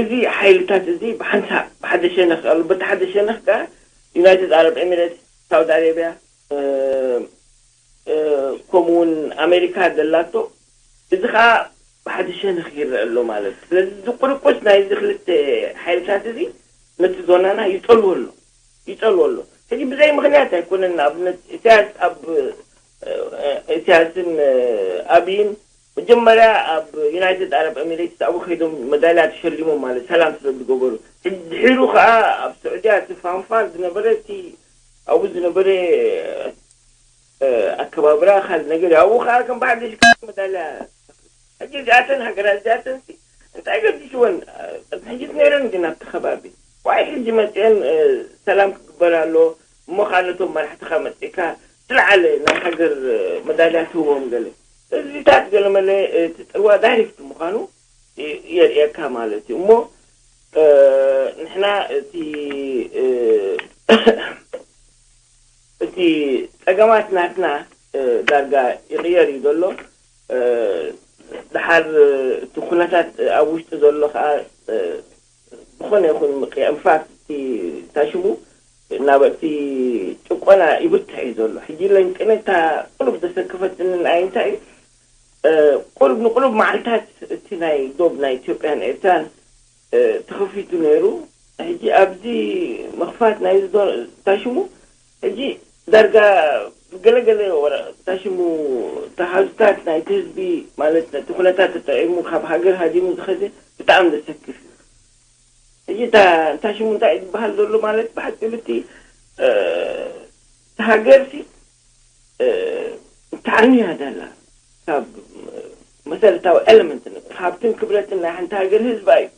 እዚ ሓይልታት እዚ ብሓንሳእ ብሓደ ሸነኽ ኣሎ። በቲ ሓደ ሸነኽ ከዓ ዩናይትድ ኣረብ ኤሚሬትስ፣ ሳውዲ ኣረቢያ፣ ከምኡ እውን ኣሜሪካ ዘላቶ እዚ ከዓ ብሓደ ሸነኽ ይረአ ኣሎ ማለት እዩ። ስለዚ ዝቁርቁስ ናይዚ ክልተ ሓይልታት እዚ ነቲ ዞናና ይፀልዎ ኣሎ ይፀልዎ ኣሎ። ሕጂ ብዘይ ምኽንያት ኣይኮነን። ንኣብነት ኢሳያስ ኣብ ኢሳያስን ኣብይን መጀመርያ ኣብ ዩናይትድ ኣረብ ኤሚሬትስ ኣብኡ ከይዶም መዳልያ ተሸሊሞም ማለት ሰላም ስለ ዝገበሩ። ሕጂ ድሒሩ ከዓ ኣብ ስዑድያ እቲ ፋንፋን ዝነበረ እቲ ኣብኡ ዝነበረ ኣከባብራ ካልእ ነገር ኣብኡ ከዓ ከም ብሓድሽ መዳልያ ሕጂ እዚኣተን ሃገራት እዚኣተን እንታይ ገዲሽወን ቅድሚ ሕጂ ነይረን ግን ኣብቲ ከባቢ ዋይ ሕጂ መፅአን ሰላም ክግበር ኣሎ እሞ ካልኦቶም መራሕትኻ መፂእካ ዝለዓለ ናይ ሃገር መዳልያ ትህቦም ገለ እዚታት ገለመለ እቲ ፅልዋ ዳይሬክት ምዃኑ የርእየካ ማለት እዩ። እሞ ንሕና እቲ እቲ ጸገማት ናትና ዳርጋ ይቕየር እዩ ዘሎ። ድሓር እቲ ኩነታት ኣብ ውሽጢ ዘሎ ከዓ ዝኾነ ይኹን ምቅያም ፋክት እቲ ታሽሙ ናብ እቲ ጭቆና ይብርትዕ እዩ ዘሎ። ሕጂ ለንቅነ እታ ቁሩብ ዘሰከፈትኒ ንኣይ እንታይ እዩ፣ ቁሩብ ንቁሩብ መዓልታት እቲ ናይ ዶብ ናይ ኢትዮጵያን ኤርትራን ተኸፊቱ ነይሩ። ሕጂ ኣብዚ ምኽፋት ናይ ታሽሙ ሕጂ ዳርጋ ገለገለ ወረ ታሽሙ ተሃዙታት ናይቲ ህዝቢ ማለት ነቲ ኩነታት ተጠቂሙ ካብ ሃገር ሃዲሙ ዝኸደ ብጣዕሚ ዘሰክፍ እዩ። ሕጂ እታ ታሽሙ እንታይ ዝበሃል ዘሎ ማለት ብሓፂሩ እቲ ሃገርሲ ተዓንያ ዘላ ካብ መሰረታዊ ኤለመንት ሃብትን ክብረትን ናይ ሓንቲ ሃገር ህዝባ እዩ።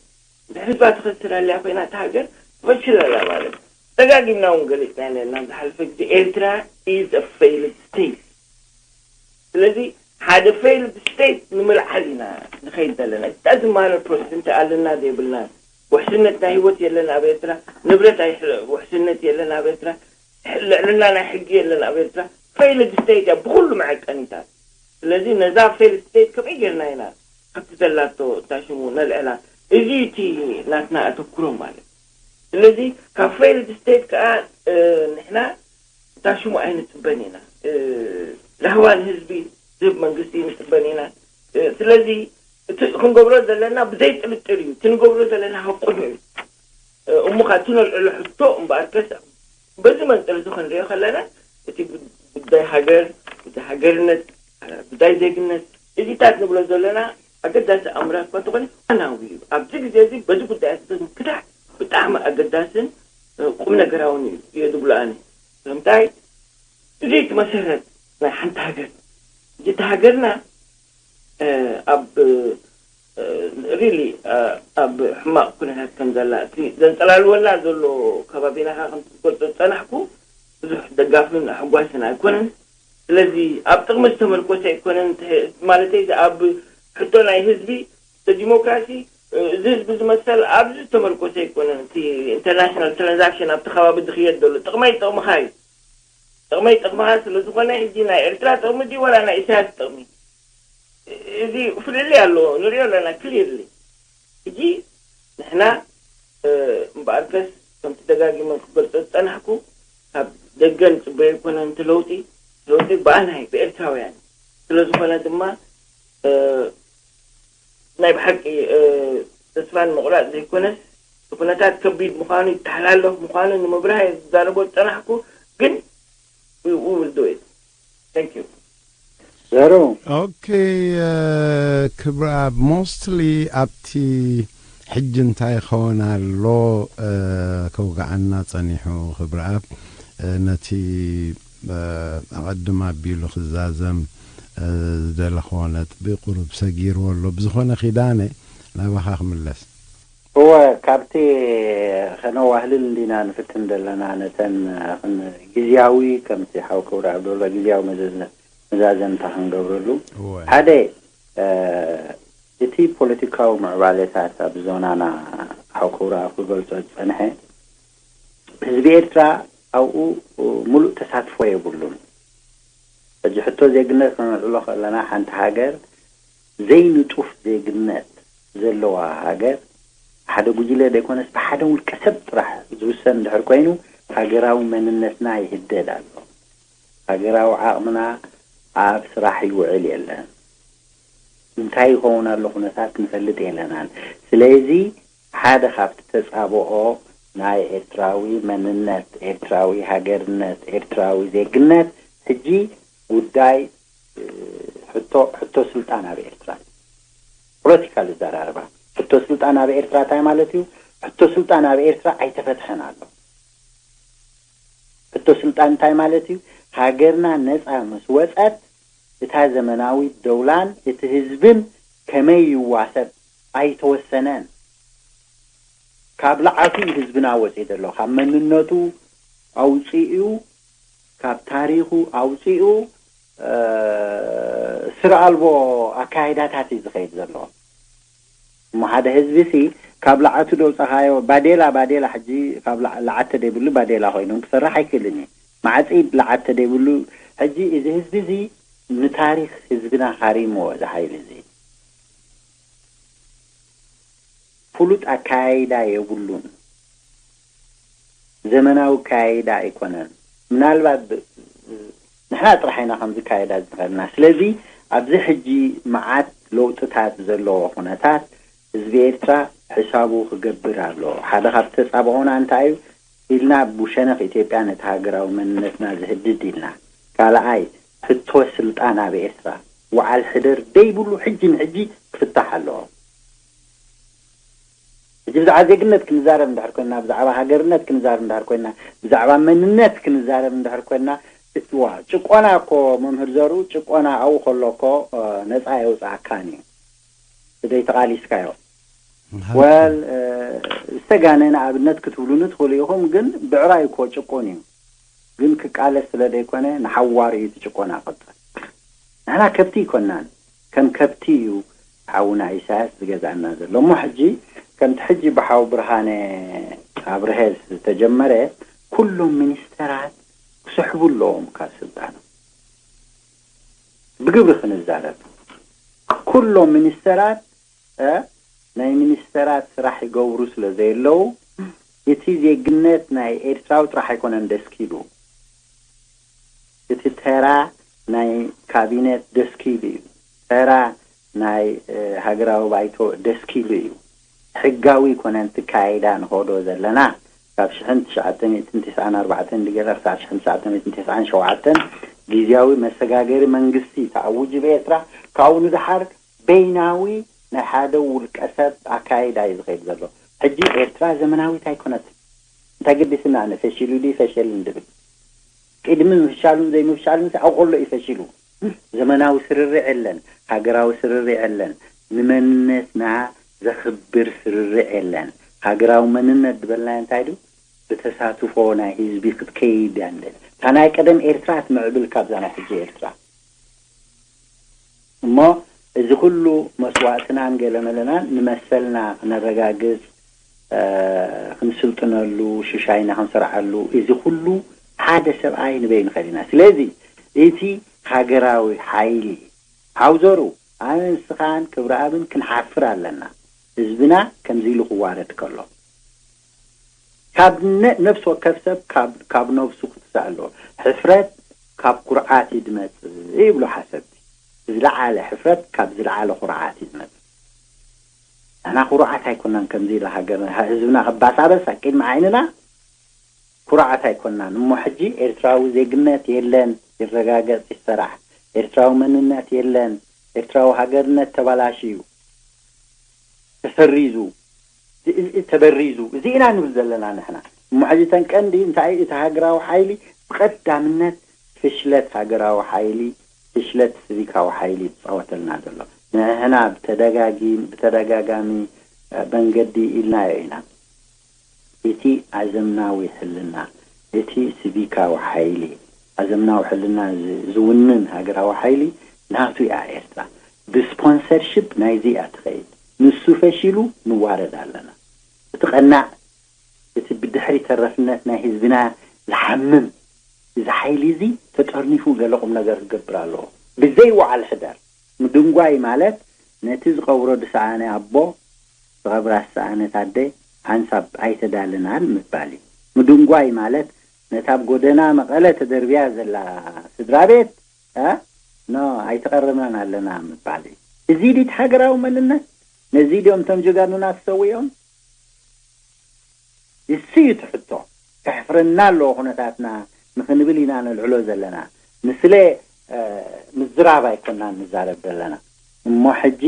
ህዝባ ትኸስር ኣለያ ኮይና እታ ሃገር ትፈሽል ኣላ ማለት እዩ። ደጋጊምና እውን ገሊፅና ነርና ዝሓለፈ ግዜ ኤርትራ is a failed state። ስለዚ ሓደ failed state ንምልዓል ኢና ንኸይድ ዘለና። It doesn't matter ፐርሰንት ኣለና ዘይብልና ውሕስነት ናይ ህይወት የለን ኣብ ኤርትራ። ንብረት ኣይሕ ውሕስነት የለን ኣብ ኤርትራ። ልዕልና ናይ ሕጊ የለን ኣብ ኤርትራ። Failed state እያ ብኩሉ መዐቀኒታት። ስለዚ ነዛ failed state ከመይ ጌርና ኢና ካብቲ ዘላቶ እታ ሽሙ ነልዕላ? እዚ እቲ ናትና ኣተኩሮ ማለት። ስለዚ ካብ failed state ከዓ ንሕና እታ ሽሙ ኣይንፅበን ኢና። ራህዋ ንህዝቢ ዝህብ መንግስቲ ንፅበን ኢና። ስለዚ እቲ ክንገብሮ ዘለና ብዘይ ጥርጥር እዩ። እቲ ንገብሮ ዘለና ሃቁን እዩ። እሞ ካብ እቲ ነልዕሎ ሕቶ እምበኣርከስ በዚ መንፅር እዚ ክንሪኦ ከለና እቲ ጉዳይ ሃገር፣ ጉዳይ ሃገርነት፣ ጉዳይ ዜግነት እዚታት ንብሎ ዘለና ኣገዳሲ ኣምራት እኳ እንተኾነ ዋናዊ እዩ። ኣብዚ ግዜ እዚ በዚ ጉዳያት እዚ ምክታዕ ብጣዕሚ ኣገዳስን ቁም ነገራውን እዩ እየ ዝብሎ ኣነ። ስለምንታይ እዚ እቲ መሰረት ናይ ሓንቲ ሃገር እቲ ሃገርና ኣብ ሪሊ ኣብ ሕማቕ ኩነታት ከም ዘላ እቲ ዘንፀላልወና ዘሎ ከባቢና ከዓ ከም ትገልፆ ዝፀናሕኩ ብዙሕ ደጋፍን ኣሕጓስን ኣይኮነን። ስለዚ ኣብ ጥቕሚ ዝተመርኮሰ ኣይኮነን። ማለተይ ኣብ ሕቶ ናይ ህዝቢ ዲሞክራሲ እዚ ህዝቢ ዝመሰል ኣብዚ ዝተመርኮሰ ኣይኮነን። እቲ ኢንተርናሽናል ትራንዛክሽን ኣብቲ ከባቢ ዝኽየድ ዘሎ ጥቕመይ ጥቕምኻ እዩ። ጥቕመይ ጥቕምኻ ስለ ዝኾነ ሕጂ ናይ ኤርትራ ጥቕሚ ድዩ ወላ ናይ ኢሳያስ ጥቕሚ? እዚ ፍልልይ ኣለዎ፣ ንሪኦ ኣለና ክሊርሊ። ሕጂ ንሕና እምበኣርከስ ከምቲ ደጋጊመ ክገልጾ ዝጸናሕኩ ካብ ደገ ንጽበዮ ኣይኮነን እቲ ለውጢ። ለውጢ ብኣናይ ብኤርትራውያን ስለ ዝኾነ ድማ ናይ ብሓቂ ተስፋን ምቑራጽ ዘይኮነስ እቲ ኩነታት ከቢድ ምዃኑ ይተሓላለፍ ምዃኑ ንምብራህ እየ ዝዛረቦ ዝጸናሕኩ። ግን we will do it. Thank you. ዘሩ ኦኬ ክብረኣብ ሞስትሊ ኣብቲ ሕጂ እንታይ ይኸውን ኣሎ ከውግዓና ጸኒሑ ክብረኣብ ነቲ ኣቐድም ኣቢሉ ክዛዘም ዝደለኽዎ ነጥቢ ቁሩብ ሰጊርዎ ኣሎ። ብዝኾነ ኪዳነ ናባኻ ክምለስ። እወ ካብቲ ከነዋህልል እንዲና ንፍትን ዘለና ነተን ግዝያዊ ከምቲ ሓው ክብረኣብ ዝበሎ ግዝያዊ መዘዘ መዛዘምታ ክንገብረሉ እወ ሓደ እቲ ፖለቲካዊ ምዕባለታት ኣብ ዞናና ሓው ክብረኣብ ክገልጾ ዝጸንሐ ህዝቢ ኤርትራ ኣብኡ ሙሉእ ተሳትፎ የብሉን። ሕጂ ሕቶ ዜግነት ከነልዕሎ ከለና ሓንቲ ሃገር ዘይንጡፍ ዜግነት ዘለዋ ሃገር ብሓደ ጉጅለ ዘይኮነስ ብሓደ ውልቀ ሰብ ጥራሕ ዝውሰን እንድሕር ኮይኑ ሃገራዊ መንነትና ይህደድ ኣሎ። ሃገራዊ ዓቕምና ኣብ ስራሕ ይውዕል የለን። እንታይ ይኸውን ኣሎ ኩነታት ንፈልጥ የለናን። ስለዚ ሓደ ካብቲ ተጻብኦ ናይ ኤርትራዊ መንነት፣ ኤርትራዊ ሃገርነት፣ ኤርትራዊ ዜግነት ሕጂ ጉዳይ ሕቶ ሕቶ ስልጣን ኣብ ኤርትራ ፖለቲካል ዘራርባ ሕቶ ስልጣን ኣብ ኤርትራ እንታይ ማለት እዩ? ሕቶ ስልጣን ኣብ ኤርትራ ኣይተፈትሐን ኣሎ። ሕቶ ስልጣን እንታይ ማለት እዩ? ሃገርና ነፃ ምስ ወፀት እታ ዘመናዊት ደውላን እቲ ህዝብን ከመይ ይዋሰብ ኣይተወሰነን። ካብ ለዓቱ እዩ ህዝብና ወፂኡ ዘሎ ካብ መንነቱ ኣውፂኡ፣ ካብ ታሪኹ ኣውፂኡ፣ እ፣ ስረ ኣልቦ ኣካይዳታት እዩ ዝኸይድ ዘሎ። እሞ ሓደ ህዝቢ ሲ ካብ ላዓቱ ደውፃኻዮ፣ ባዴላ፣ ባዴላ፣ ሕጂ ካብ ላ-፣ ላዓት ተደይብሉ ባዴላ ኮይኖም ክሰርሕ ኣይክእልን እዩ። ማዕፂ ላዓት ተደይብሉ፣ ሕጂ እዚ ህዝቢ እዚ ንታሪኽ ህዝብና ሃሪምዎ፣ እዚ ሓይሊ እዚ። ፍሉጥ ኣካያይዳ የብሉን። ዘመናዊ ኣካያይዳ ኣይኮነን። ምናልባት ብ-፣ ንሕና ጥራሕ ኢና ከምዚ ኣካያይዳ ዝኸድና። ስለዚ ኣብዚ ሕጂ መዓት ለውጥታት ዘለዎ ኩነታት ህዝቢ ኤርትራ ሕሳቡ ክገብር ኣለዎ። ሓደ ካብ ተጻብኦና እንታይ እዩ ኢልና፣ ብሸነኽ ኢትዮጵያ ነቲ ሃገራዊ መንነትና ዝህድድ ኢልና። ካልኣይ፣ ሕቶ ስልጣን ኣብ ኤርትራ፣ ወዓል ሕደር ደይብሉ፣ ሕጂ ንሕጂ ክፍታሕ ኣለዎ። ሕጂ ብዛዕባ ዜግነት ክንዛረብ እንድሕር ኮይና፣ ብዛዕባ ሃገርነት ክንዛረብ እንድሕር ኮይና፣ ብዛዕባ መንነት ክንዛረብ እንድሕር ኮይና፣ ዋ፣ ጭቆና እኮ፣ መምህር ዘሩ፣ ጭቆና ኣብኡ ከሎ እኮ፣ እ፣ ነጻ የውጽኣካን እዩ። ብዘይተቓሊስካዮ። ወል፣ እ፣ ዝተጋነነ ኣብነት ክትብሉኒ ትኽእሉ ኢኹም፣ ግን ብዕራይ እኮ ጭቁን እዩ። ግን ክቃለስ ስለ ዘይኮነ፣ ንሓዋሩ እዩ እቲ ጭቆና ክቕጽል። ንሕና ከብቲ ኣይኮናን። ከም ከብቲ እዩ ሓውና ኢሳያስ ዝገዝኣና ዘሎ። እሞ ሕጂ ከምቲ ሕጂ ብሓው ብርሃነ ኣብርሀ ዝተጀመረ፣ ኩሎም ሚኒስተራት ክስሕቡ ኣለዎም ካብ ስልጣኖም። ብግብሪ ክንዛረብ፣ ኩሎም ሚኒስተራት፣ እ፣ ናይ ሚኒስተራት ስራሕ ይገብሩ ስለ ዘየለዉ፣ እቲ ዜግነት ናይ ኤርትራዊ ጥራሕ ኣይኮነን ደስኪሉ። እቲ ተራ ናይ ካቢነት ደስኪሉ እዩ። ተራ ናይ፣ እ፣ ሃገራዊ ባይቶ ደስኪሉ እዩ። ሕጋዊ ኣይኮነን እቲ ኣካይዳ ንኸዶ ዘለና። ካብ ሽሕን ትሽዓተ ሚእትን ተስዓን ኣርባዕተን ድገለ ክሳብ ሽሕን ትሽዓተ ሚእትን ተስዓን ሸውዓተን ግዝያዊ መሰጋገሪ መንግስቲ ተኣውጁ ብኤርትራ። ካብኡ ንደሓር በይናዊ ናይ ሓደ ውልቀ ሰብ ኣካይዳ እዩ ዝኸይድ ዘሎ። ሕጂ ኤርትራ ዘመናዊት ኣይኮነትን። እንታይ ገዲስና ኣነ ፈሺሉ ድዩ ፈሸልን ድብል? ቅድሚ ምፍሻሉን ዘይምፍሻሉን ሲ ኣብ ከሎ እዩ ፈሺሉ። ዘመናዊ ስርርዕ የለን፣ ሃገራዊ ስርርዕ የለን፣ ንመንነትና ዘኽብር ስርርዕ የለን። ሃገራዊ መንነት ዝበልናዮ እንታይ ድዩ? ብተሳትፎ ናይ ህዝቢ ክትከይድ እያ ንደሊ። እታ ናይ ቀደም ኤርትራ ትምዕብል ካብዛ ናይ ሕጂ ኤርትራ። እሞ እዚ ኩሉ መስዋእትናን ገለመለናን ንመሰልና ክነረጋግጽ፣ እ፣ ክንስልጥነሉ፣ ሽሻይና ክንሰርዓሉ፣ እዚ ኩሉ ሓደ ሰብኣይ ንበይኑ ከዲና። ስለዚ እቲ ሃገራዊ ሓይሊ፣ ሓውዘሩ፣ ኣነ ንስኻን ክብረኣብን ክንሓፍር ኣለና። ህዝብና ከምዚ ኢሉ ክዋረድ ከሎ። ካብ ነ-፣ ነፍሲ ወከፍ ሰብ ካብ፣ ካብ ነብሱ ክትስእ ኣለዎ። ሕፍረት ካብ ኩርዓት እዩ ዝመጽእ ይብሉ ሓሰብቲ። ዝለዓለ ሕፍረት ካብ ዝለዓለ ኩርዓት እዩ ዝመጽእ። ንሕና ኩርዓት ኣይኮናን ከምዚ ኢሉ ሃገርና፣ ህዝብና ክባሳበስ ኣብ ቅድሚ ዓይንና ኩርዓት ኣይኮናን። እሞ ሕጂ ኤርትራዊ ዜግነት የለን፣ ይረጋገጽ፣ ይሰራሕ። ኤርትራዊ መንነት የለን፣ ኤርትራዊ ሃገርነት ተባላሽዩ፣ ተሰሪዙ፣ እዚ፣ እዚ ተበሪዙ፣ እዚ ኢና ንብል ዘለና ንሕና። እሞ ሕጂ እተን ቀንዲ እንታይ እዩ? እቲ ሃገራዊ ሓይሊ ብቐዳምነት ፍሽለት ሃገራዊ ሓይሊ፣ ፍሽለት ሲቪካዊ ሓይሊ ይጻወተልና ዘሎ። ንሕና ብተደጋጊም-፣ ብተደጋጋሚ፣ እ፣ መንገዲ ኢልናዮ ኢና። እቲ ኣዘምናዊ ሕልና፣ እቲ ሲቪካዊ ሓይሊ፣ ኣዘምናዊ ሕልና ዝ-፣ ዝውንን ሃገራዊ ሓይሊ ናቱ እያ ኤርትራ። ብስፖንሰርሺፕ ናይዚ እያ ትኸይድ። ንሱ ፈሺሉ ንዋረድ ኣለና። እቲ ቀናእ፣ እቲ ብድሕሪ ተረፍነት ናይ ህዝብና ዝሓምም፣ እዚ ሓይሊ እዚ ተጠርኒፉ ገለ ቁም ነገር ክገብር ኣለዎ። ብዘይ ወዓል ሕደር። ምድንጓይ ማለት ነቲ ዝቐብሮ ዝሰኣነ ኣቦ፣ ዝቐብራ ዝሰኣነት ኣደ ሓንሳብ ኣይተዳልናን ምባል እዩ። ምድንጓይ ማለት ነታ ኣብ ጎደና መቐለ ተደርብያ ዘላ ስድራ ቤት፣ እ፣ ኖ፣ ኣይተቐረብናን ኣለና ምባል እዩ። እዚ ድዩ እቲ ሃገራዊ መንነት? ነዚ ድዮም እቶም ጀጋኑና ተሰዊኦም? እሱ እዩ እቲ ሕቶ። ከሕፍረና ኣለዎ ኩነታትና ንኽንብል ኢና ነልዕሎ ዘለና። ንስለ፣ እ፣ ምዝራብ ኣይኮናን ንዛረብ ዘለና። እሞ ሕጂ፣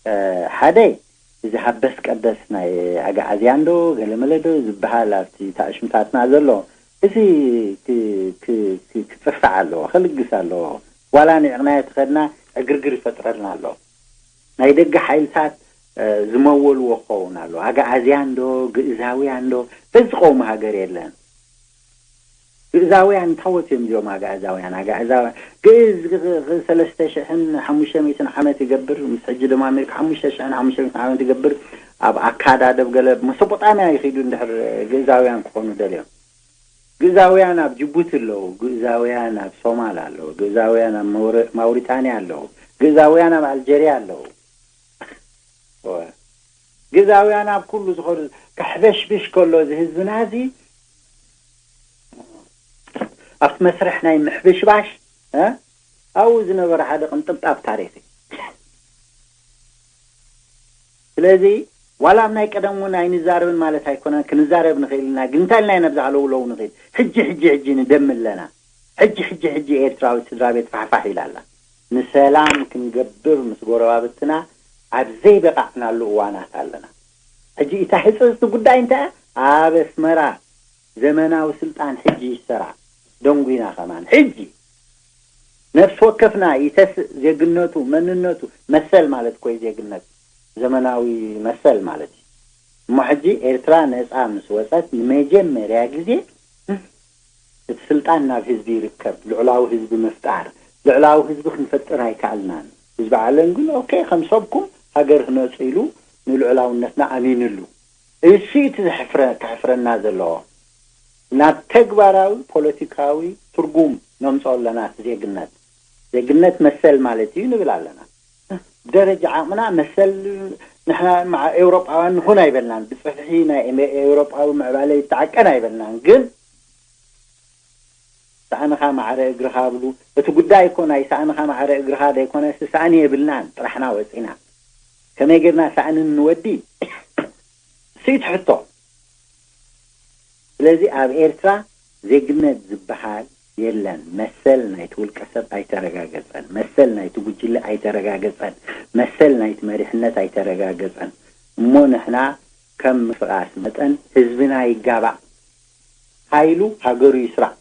እ፣ ሓደ፣ እዚ ሃበስ ቀበስ ናይ ኣግዓዝያን ዶ ገለመለ ዶ ዝበሃል ኣብቲ ታእሽምታትና ዘሎ፣ እዚ ክ-፣ ክ-፣ ክ-፣ ክጥፋዕ ኣለዎ፣ ከልግስ ኣለዎ። ዋላ ንዕቕናዮ ተኸድና ዕግርግር ይፈጥረልና ኣሎ። ናይ ደገ ሓይልታት፣ እ፣ ዝመወልዎ ክኸውን ኣሎ። ኣግዓዝያን ዶ፣ ግእዛውያን ዶ፣ በዚ ዝቐውም ሃገር የለን። ግእዛውያን እንታይ ወፂኦም እዚኦም ኣጋእዛውያን? ኣጋእዛውያን ግእዝ ግ- ግ- ሰለስተ ሽሕን ሓሙሽተ ሚእትን ዓመት ይገብር፣ ምስ ሕጂ ድማ ኣሜሪካ ሓሙሽተ ሽሕን ሓሙሽተ ሚእትን ዓመት ይገብር። ኣብ ኣካድ ኣደብ ገለ መሶጶጣምያ ይኸይዱ እንድሕር ግእዛውያን ክኾኑ ደልዮም። ግእዛውያን ኣብ ጅቡቲ ኣለዉ፣ ግእዛውያን ኣብ ሶማል ኣለዉ፣ ግእዛውያን ኣብ ማውሪ- ማውሪታንያ ኣለዉ፣ ግእዛውያን ኣብ ኣልጀርያ ኣለዉ። እወ። ግእዛውያን ኣብ ኩሉ ዝኾኑ ከሕበሽብሽ ከሎ እዚ ህዝብና እዚ ኣብቲ መስርሕ ናይ ምሕብሽባሽ እ ኣብኡ ዝነበረ ሓደ ቅንጥብጣብ ታሪኽ እዩ። ስለዚ ዋላ ኣብ ናይ ቀደም እውን ኣይንዛረብን ማለት ኣይኮነን፣ ክንዛረብ ንኽእል ኢና። ግን እንታይ ኢልና ኢና ብዛ ለውለው ንኽእል? ሕጂ ሕጂ ሕጂ ንደሚ ኣለና። ሕጂ ሕጂ ሕጂ ኤርትራዊ ስድራ ቤት ፋሕፋሕ ኢላ ኣላ። ንሰላም ክንገብር ምስ ጎረባብትና ኣብ ዘይበቃዕናሉ እዋናት ኣለና። ሕጂ እታ ህጽጽቲ ጉዳይ እንታይ እያ? ኣብ ኣስመራ ዘመናዊ ስልጣን ሕጂ ይሰራዕ። ደንጉይና ከማን ሕጂ ነፍሲ ወከፍና ይተስእ ዜግነቱ፣ መንነቱ፣ መሰል ማለት እኮ እዩ ዜግነት፣ ዘመናዊ መሰል ማለት እዩ። እሞ ሕጂ ኤርትራ ነጻ ምስ ወጸት ንመጀመርያ ግዜ እቲ ስልጣን ናብ ህዝቢ ይርከብ። ልዑላዊ ህዝቢ ምፍጣር፣ ልዑላዊ ህዝቢ ክንፈጥር ኣይከኣልናን። ህዝቢ ዓለም ግን ኦኬ ከም ሰብኩም ሃገር ህነጹ ኢሉ ንልዑላውነትና ኣሚንሉ። እሱ እቲ ዘሕፍረ- ከሕፍረና ዘለዎ። ናብ ተግባራዊ ፖለቲካዊ ትርጉም ነምፅኦ ኣለና። እቲ ዜግነት ዜግነት መሰል ማለት እዩ ንብል ኣለና። ብደረጃ ዓቕምና መሰል ንሕና መዓ ኤውሮጳውያን ንኹን ኣይበልናን። ብፅፍሒ ናይ ኤውሮጳዊ ምዕባለ ይተዓቀን ኣይበልናን። ግን ሳእንኻ ማዕረ እግርኻ ብሉ። እቲ ጉዳይ እኮ ናይ ሳእንኻ ማዕረ እግርኻ ዘይኮነስ ሳእኒ የብልናን ጥራሕና ወፂና። ከመይ ጌርና ሳእኒ ንወዲ? ስኢት ሕቶ። ስለዚ ኣብ ኤርትራ ዜግነት ዝበሃል የለን። መሰል ናይቲ ውልቀ ሰብ ኣይተረጋገጸን። መሰል ናይቲ ጉጅለ ኣይተረጋገጸን። መሰል ናይቲ መሪሕነት ኣይተረጋገጸን። እሞ ንሕና ከም ምፍቓስ መጠን ህዝብና ይጋባእ። ሓይሉ ሃገሩ ይስራዕ።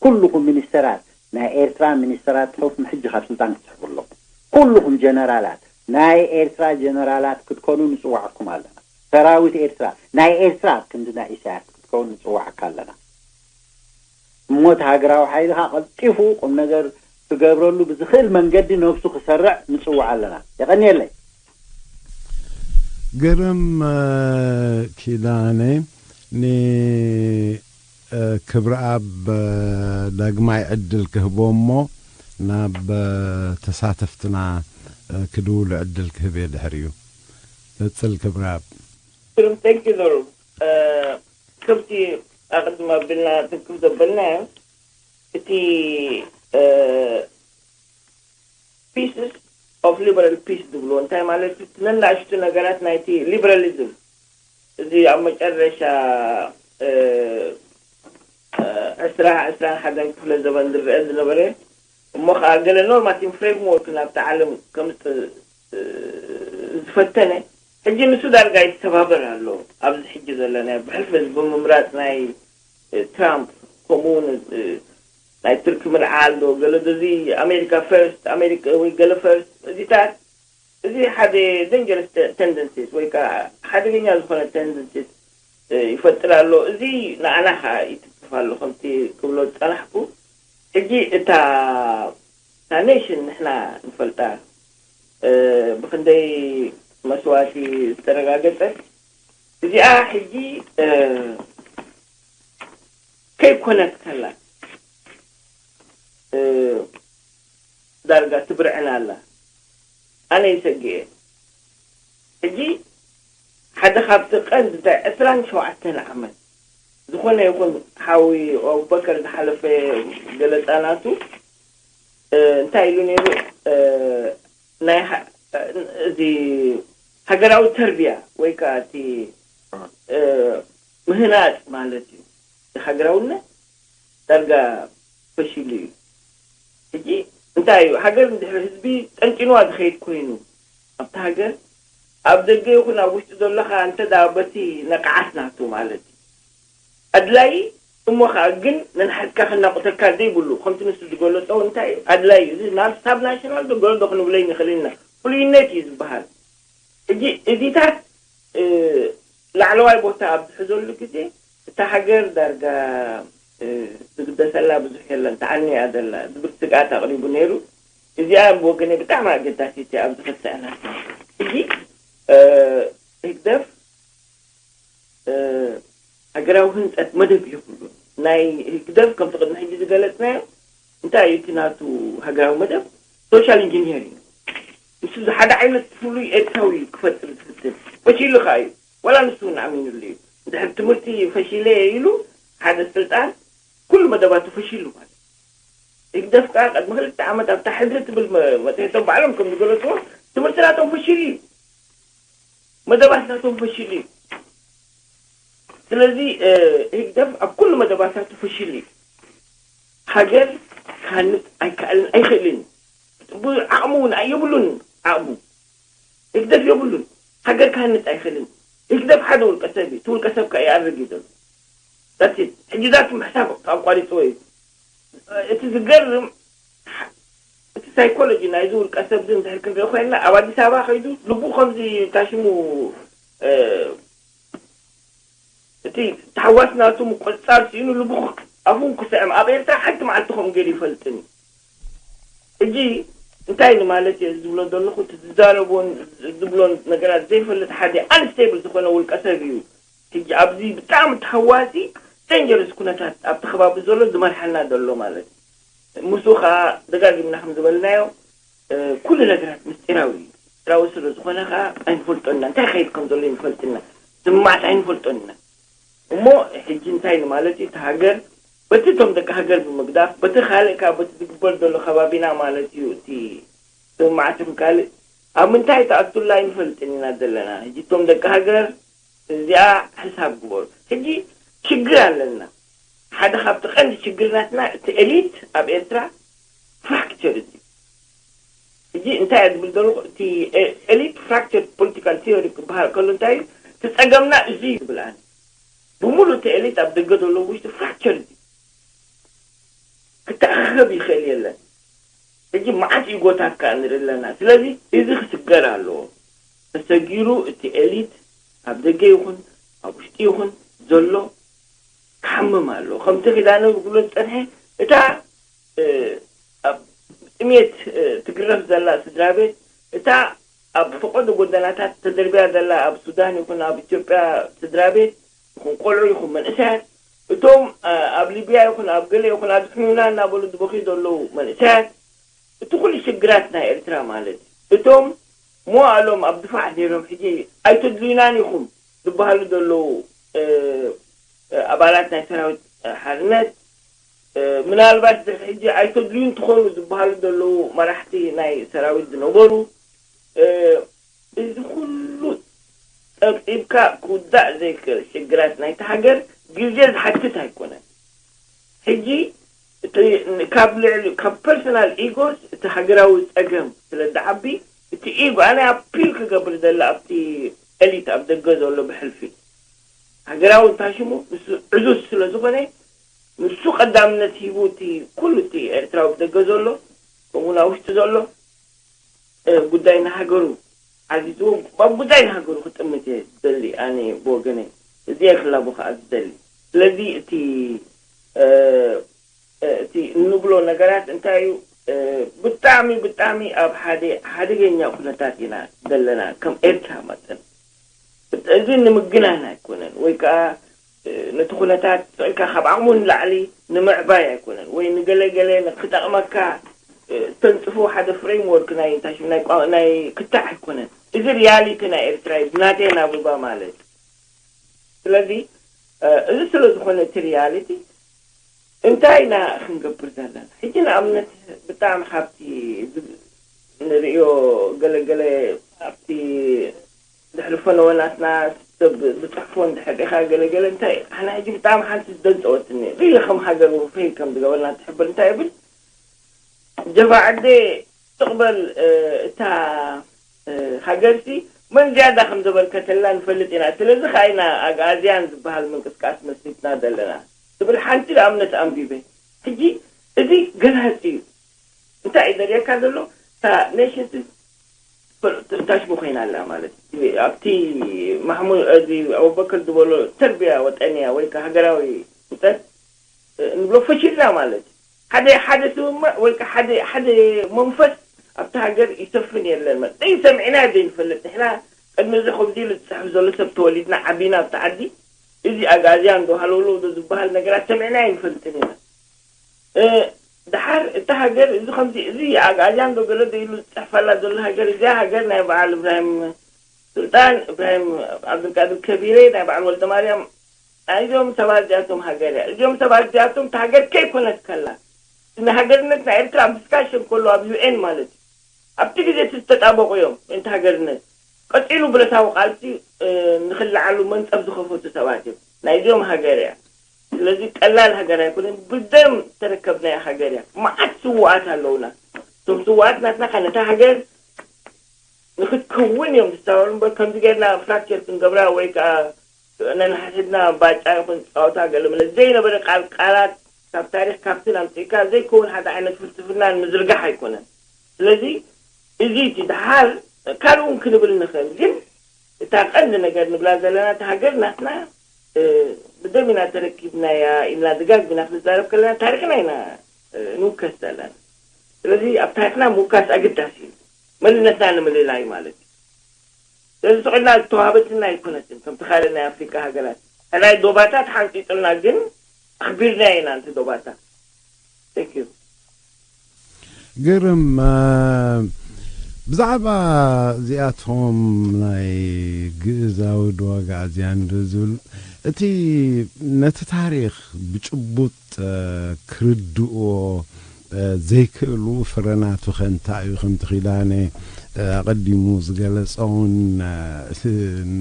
ኩልኹም ሚኒስተራት ናይ ኤርትራ ሚኒስተራት ጽሑፍኩም ሕጂ ካብ ስልጣን ክትስሕቡ ኣለኩም። ኩልኹም ጀነራላት ናይ ኤርትራ ጀነራላት ክትኮኑ ንጽዋዕኩም ኣለና። ሰራዊት ኤርትራ ናይ ኤርትራ ኣብ ክንዲ ናይ ኢሳያስ ክትከውን ንጽዋዕካ ኣለና። እሞ እቲ ሃገራዊ ሓይልኻ ቀልጢፉ ቁም ነገር ክገብረሉ ብዝኽእል መንገዲ ነብሱ ክሰርዕ ንጽውዕ ኣለና። የቐንየለይ። ግርም ኪዳነ ንክብረኣብ ዳግማይ ዕድል ክህቦ እሞ ናብ ተሳተፍትና ክድውሉ ዕድል ክህብ እየ ድሕሪኡ። ቀጽል ክብረኣብ። ግርም፣ thank you ዶሩ። ከምቲ ኣቐድም ኣቢልና ትንክፍ ዘበልናዮ እቲ pieces of liberal peace ዝብልዎ እንታይ ማለት እዩ? ነናእሽቱ ነገራት ናይቲ ሊበራሊዝም እዚ ኣብ መጨረሻ ዕስራ ዕስራን ሓደን ክፍለ ዘበን ዝረአ ዝነበረ እሞ ከዓ ገለ ኖርማቲቭ ፍሬምወርክ ናብቲ ዓለም ከምፅእ ዝፈተነ ሕጂ ንሱ ዳርጋ ይተባበር ኣሎ። ኣብዚ ሕጂ ዘለና ብሕልፊ እዚ ብምምራፅ ናይ ትራምፕ ከምኡውን ናይ ቱርኪ ምልዓል ዶ ገለ ዶ እዚ ኣሜሪካ ፈርስት ኣሜሪካ ወይ ገለ ፈርስት እዚታት እዚ ሓደ ደንጀረስ ተንደንሲስ ወይ ከዓ ሓደገኛ ዝኾነ ተንደንሲስ ይፈጥር ኣሎ። እዚ ንኣና ከዓ ይትክፍ ኣሎ ከምቲ ክብሎ ዝፀናሕኩ ሕጂ እታ እታ ኔሽን ንሕና ንፈልጣ ብክንደይ መስዋእቲ ዝተረጋገፀት እዚኣ ሕጂ ከይኮነት ከላ ዳርጋ ትብርዕና ኣላ። ኣነ ይሰግእ እየ። ሕጂ ሓደ ካብቲ ቀንዲ እንታይ ዕስራን ሸውዓተን ዓመት ዝኾነ ይኹን ሓዊ ኣቡበከር ዝሓለፈ ገለፃ ናቱ እንታይ ኢሉ ነይሩ ናይ እዚ ሃገራዊ ተርቢያ ወይ ከዓ እቲ ምህናፅ ማለት እዩ። ሃገራውነት ዳርጋ ፈሺሉ እዩ። ሕጂ እንታይ እዩ ሃገር እንድሕር ህዝቢ ጠንጢንዋ ዝኸይድ ኮይኑ ኣብቲ ሃገር ኣብ ደገ ይኹን ኣብ ውሽጢ ዘሎ ከዓ እንተ ደኣ በቲ ነቕዓት ናቱ ማለት እዩ ኣድላይ እሞ ከዓ ግን ነንሓድካ ክናቑተካ ዘይብሉ ከምቲ ንሱ ዝገለፆ እንታይ እዩ ኣድላይ እዩ እዚ ናብ ሳብ ናሽናል ዶ ገለ ዶ ክንብለይ ንኽእል ኢና ፍሉይነት እዩ ዝበሃል ሕጂ እዚታት ላዕለዋይ ቦታ ኣብ ዝሕዘሉ ግዜ እታ ሃገር ዳርጋ ዝግደሰላ ብዙሕ የለን፣ ተዓንያ ዘላ ዝብል ስግኣት ኣቕሪቡ ነይሩ። እዚኣ ብወገነይ ብጣዕሚ ኣገዳሲት እያ ኣብዚ ክልተ ዕላል። ሕጂ ህግደፍ ሃገራዊ ህንፀት መደብ የብሉን። ናይ ህግደፍ ከምቲ ቅድሚ ሕጂ ዝገለፅናዮ እንታይ እዩ እቲ ናቱ ሃገራዊ መደብ? ሶሻል ኢንጂኒሪንግ። ንሱ ሓደ ዓይነት ፍሉይ ኤርትራዊ ክፈጥር ዝፍትን ፈሺሉ ከኣ እዩ። ዋላ ንሱ እውን ኣሚኑሉ እዩ። እንድሕር ትምህርቲ ፈሺለ ኢሉ ሓደ ስልጣን ኩሉ መደባቱ ፈሺሉ ማለት እዩ። ህግደፍ ከኣ ቅድሚ ክልተ ዓመት ኣብታ ሕድሪ ትብል መ- መፅሄቶም ባዕሎም ከም ዝገለፅዎ ትምህርቲ ናቶም ፈሺሉ እዩ። መደባት ናቶም ፈሺሉ እዩ። ስለዚ ህግደፍ ኣብ ኩሉ መደባታቱ ፈሺሉ እዩ። ሃገር ክሃንፅ ኣይከኣልን ኣይኽእልን። ዓቕሙ እውን የብሉን። ዓቕሙ ህግደፍ የብሉን። ሃገር ክሃንፅ ኣይኽእልን። ህግደፍ ሓደ ውልቀ ሰብ እዩ። እቲ ውልቀ ሰብ ከ ይኣርግ እዩ ዘሎ። ሕጂ ዛት ምሕሳብ ኣቋሪፅዎ እዩ። እቲ ዝገርም እቲ ሳይኮሎጂ ናይዚ ውልቀ ሰብ እዚ እንድሕር ክንርኢ ኮይና ኣብ ኣዲስ ኣበባ ከይዱ ልቡ ከምዚ ታሽሙ እቲ ተሓዋስ ናቱ ምቆፅፃር ስኢኑ ልቡ ኣፉን ክስዕም ኣብ ኤርትራ ሓንቲ መዓልቲ ከምኡ ገይሩ ይፈልጥን እዩ። ሕጂ እንታይ ንማለት እየ ዝብሎ ዘለኹ? እቲ ዝዛረቦን ዝብሎን ነገራት ዘይፈልጥ ሓደ ኣንስቴብል ዝኾነ ውልቀ ሰብ እዩ። ሕጂ ኣብዚ ብጣዕሚ ተሃዋሲ ደንጀረስ ኩነታት ኣብቲ ከባቢ ዘሎ ዝመርሓና ዘሎ ማለት እዩ። ምስኡ ከዓ ደጋጊምና ከም ዝበልናዮ ኩሉ ነገራት ምስጢራዊ እዩ። ምስጢራዊ ስለ ዝኾነ ከዓ ኣይንፈልጦና እንታይ ከይድ ከም ዘሎ ይንፈልጥና ስማዕት ኣይንፈልጦና። እሞ ሕጂ እንታይ ንማለት እዩ? እቲ ሃገር በቲ እቶም ደቂ ሃገር ብምግዳፍ በቲ ካልእ ከዓ በቲ ዝግበር ዘሎ ከባቢና ማለት እዩ። እቲ ስማዕት ይኹን ካልእ ኣብ ምንታይ ተኣቱላ ኣይንፈልጥን ኢና ዘለና። ሕጂ እቶም ደቂ ሃገር እዚኣ ሕሳብ ግበሩ። ሕጂ ሽግር ኣለና። ሓደ ካብቲ ቀንዲ ሽግር ናትና እቲ ኤሊት ኣብ ኤርትራ ፍራክቸር እዩ። ሕጂ እንታይ እየ ዝብል ዘለኹ? እቲ ኤሊት ፍራክቸር ፖለቲካል ቲዮሪ ክበሃል ከሎ እንታይ እዩ? እቲ ጸገምና እዚ እዩ ዝብል ኣነ። ብምሉእ እቲ ኤሊት ኣብ ደገ ዘሎ ውሽጢ ፍራክቸር እዩ። ክተኣኻኸብ ይኽእል የለን። ሕጂ መዓት ኢጎታት ከኣ ንርኢ ኣለና። ስለዚ እዚ ክስገር ኣለዎ። ተሰጊሩ እቲ ኤሊት ኣብ ደገ ይኹን ኣብ ውሽጢ ይኹን ዘሎ ክሓምም ኣለዎ። ከምቲ ኪዳነ ዝብሎ ዝጸንሐ እታ ኣብ ጥሜት ትግረፍ ዘላ ስድራ ቤት፣ እታ ኣብ ፈቐዶ ጎደናታት ተደርብያ ዘላ ኣብ ሱዳን ይኹን ኣብ ኢትዮጵያ ስድራ ቤት ይኹን ቆልዑ ይኹን መንእሰያት፣ እቶም ኣብ ሊብያ ይኹን ኣብ ገለ ይኹን ኣድሕኑና እናበሉ ዝበኽዩ ዘለዉ መንእሰያት፣ እቲ ኩሉ ሽግራት ናይ ኤርትራ ማለት እዩ። እቶም መዋእሎም ኣብ ድፋዕ ነይሮም ሕጂ ኣይተድልዩናን ኢኹም ዝበሃሉ ዘለዉ ኣባላት ናይ ሰራዊት ሓርነት፣ ምናልባት ድሕሪ ሕጂ ኣይተድልዩን ትኾኑ ዝበሃሉ ዘለዉ መራሕቲ ናይ ሰራዊት ዝነበሩ፣ እዚ ኩሉ ጸብጺብካ ክውዳእ ዘይክእል ሽግራት ናይቲ ሃገር ግዜ ዝሓትት ኣይኮነን። ሕጂ እቲ ካብ ልዕሊ ካብ ፐርሶናል ኢጎስ እቲ ሃገራዊ ጸገም ስለ ዝዓቢ እቲ ኢጎ ኣነ ኣፒል ክገብር ዘለ ኣብቲ ኤሊት ኣብ ደገ ዘሎ ብሕልፊ ሃገራዊ እንታይ ሽሙ ንሱ ዕዙዝ ስለ ዝኾነ ንሱ ቀዳምነት ሂቡ እቲ ኩሉ እቲ ኤርትራዊ ብደገ ዘሎ ከምኡ ናብ ውሽጢ ዘሎ ጉዳይ ንሃገሩ ዓዚዝዎ ኣብ ጉዳይ ንሃገሩ ክጥምት እየ ዝደሊ ኣነ ብወገነይ። እዚ እየ ክላቦ ከዓ ዝደሊ። ስለዚ እቲ እቲ እንብሎ ነገራት እንታይ እዩ? ብጣዕሚ ብጣዕሚ ኣብ ሓደ ሓደገኛ ኩነታት ኢና ዘለና ከም ኤርትራ መጠን። እዚ ንምግናን ኣይኮነን ወይ ከዓ ነቲ ኩነታት ስዕልካ ካብ ዓቕሙ ንላዕሊ ንምዕባይ ኣይኮነን ወይ ንገለገለ ክጠቕመካ ተንፅፎ ሓደ ፍሬምወርክ ናይ እንታይ ሽም ናይ ቋ- ናይ ክታዕ ኣይኮነን። እዚ ሪያሊቲ ናይ ኤርትራ እዩ ብናተይ ናብባ ማለት እዩ። ስለዚ እዚ ስለ ዝኾነ እቲ ሪያሊቲ እንታይ ኢና ክንገብር ዘለና ሕጂ ንኣብነት ብጣዕሚ ካብቲ ንርእዮ ገለገለ ኣብቲ ድሕሪ ፈነወ ናትና ሰብ ዝፅሕፎ እንድሕር ዲኻ ገለገለ እንታይ ኣነ ሕጂ ብጣዕሚ ሓንቲ ዝደንፀወትኒ ሪሊ ከም ሃገር ውፈይ ከም ዝገበርና ትሕብር እንታይ ይብል ጀፋ ዓደ ትቕበል እታ ሃገርሲ መን ዝያዳ ከም ዘበርከተላ ንፈልጥ ኢና ስለዚ ከዓ ኢና ኣግኣዝያን ዝበሃል ምንቅስቃስ መስሪትና ዘለና ትብል ሓንቲ ንኣብነት ኣንቢበ ሕጂ እዚ ገላፂ እዩ እንታይ እዩ ዘርእየካ ዘሎ እታ ኔሽንስ ታሽሙ ኮይና ኣላ ማለት እዩ ኣብቲ ማሕሙድ እዚ ኣቡበከር ዝበሎ ተርቢያ ወጠንያ ወይ ከዓ ሃገራዊ ውጠት ንብሎ ፈሽልና ማለት እዩ። ሓደ ሓደ ስምምዕ ወይ ከዓ ሓደ ሓደ መንፈስ ኣብቲ ሃገር ይሰፍን የለን ማለት እዩ። ሰሚዕና ዘይንፈልጥ ንሕና ቅድሚ እዚ ከምዚ ኢሉ ዝፅሕፍ ዘሎ ሰብ ተወሊድና ዓቢና ኣብቲ ዓዲ እዚ ኣግኣዝያን ዶ ሃለውለው ዶ ዝበሃል ነገራት ሰሚዕና ኣይንፈልጥን ኢና። እ፣ ደሓር እታ ሃገር እዚ ከምዚ እዚ ኣግኣዝያን ዶ ገለ ዶ ኢሉ ዝፅሕፈላ ዘሎ ሃገር እዚኣ ሃገር ናይ በዓል እብራሂም ስልጣን፣ እብራሂም ዓብዱልቃድር ከቢሬ፣ ናይ በዓል ወልደ ማርያም ናይዞም ሰባት እዚኣቶም ሃገር እያ። እዚኦም ሰባት እዚኣቶም እታ ሃገር ከይኮነት ከላ ንሃገርነት ናይ ኤርትራ ኣብ ዲስካሽን ከሎ ኣብ ዩ ኤን ማለት እዩ ኣብቲ ግዜ እቲ ዝተጣበቑ እዮም ምእንቲ ሃገርነት። ቀጺሉ ብረታዊ ቃልሲ እ፣ ንኽለዓሉ መንጸፍ ዝኸፈቱ ሰባት እዮም። ናይዚኦም ሃገር እያ። ስለዚ ቀላል ሃገር ኣይኮነን። ብደም ዝተረከብናያ ሃገር እያ። መዓት ስውኣት ኣለውና። እቶም ስውኣት ናትና ከ ነታ ሃገር ንክትከውን እዮም ዝሳወሩ እምበር ከምዚ ጌርና ፍራክቸር ክንገብራ ወይ ከዓ ነንሓድሕድና ባጫ ይኹን ፃወታ ገለ መለ ዘይነበረ ቃል ቃላት ካብ ታሪኽ ካብትን ኣምፅእካ ዘይከውን ሓደ ዓይነት ፍልስፍና ንምዝርጋሕ ኣይኮነን። ስለዚ እዚ እቲ ደሓር ካልእ እውን ክንብል ንኽእል፣ ግን እታ ቀንዲ ነገር ንብላ ዘለና እታ ሃገር ናትና እ፣ ብደም ኢና ተረኪብናያ ኢልና ደጋግምና ክንዛረብ ከለና ታሪኽና ኢና እ፣ ንውከስ ዘለና። ስለዚ ኣብ ታሪኽና ምውካስ ኣገዳሲ እዩ፣ መንነትና ንምልላይ ማለት እዩ። ስለዚ ስቕ ኢልና ዝተዋህበትና ኣይኮነትን ከምቲ ካልእ ናይ ኣፍሪቃ ሃገራት ሕራይ ዶባታት ሓንፂፁልና ግን ኣኽቢርና ኢና ነቲ ዶባታት። Thank you። ግርም ብዛዕባ እዚኣቶም ናይ ግእዛዊ ድዋግ ኣዝያን ዝብል እቲ ነቲ ታሪኽ ብጭቡጥ ክርድእዎ ዘይክእሉ ፍረናቱ ከ እንታይ እዩ ከምቲ ኪዳነ ኣቐዲሙ ዝገለጸ እውን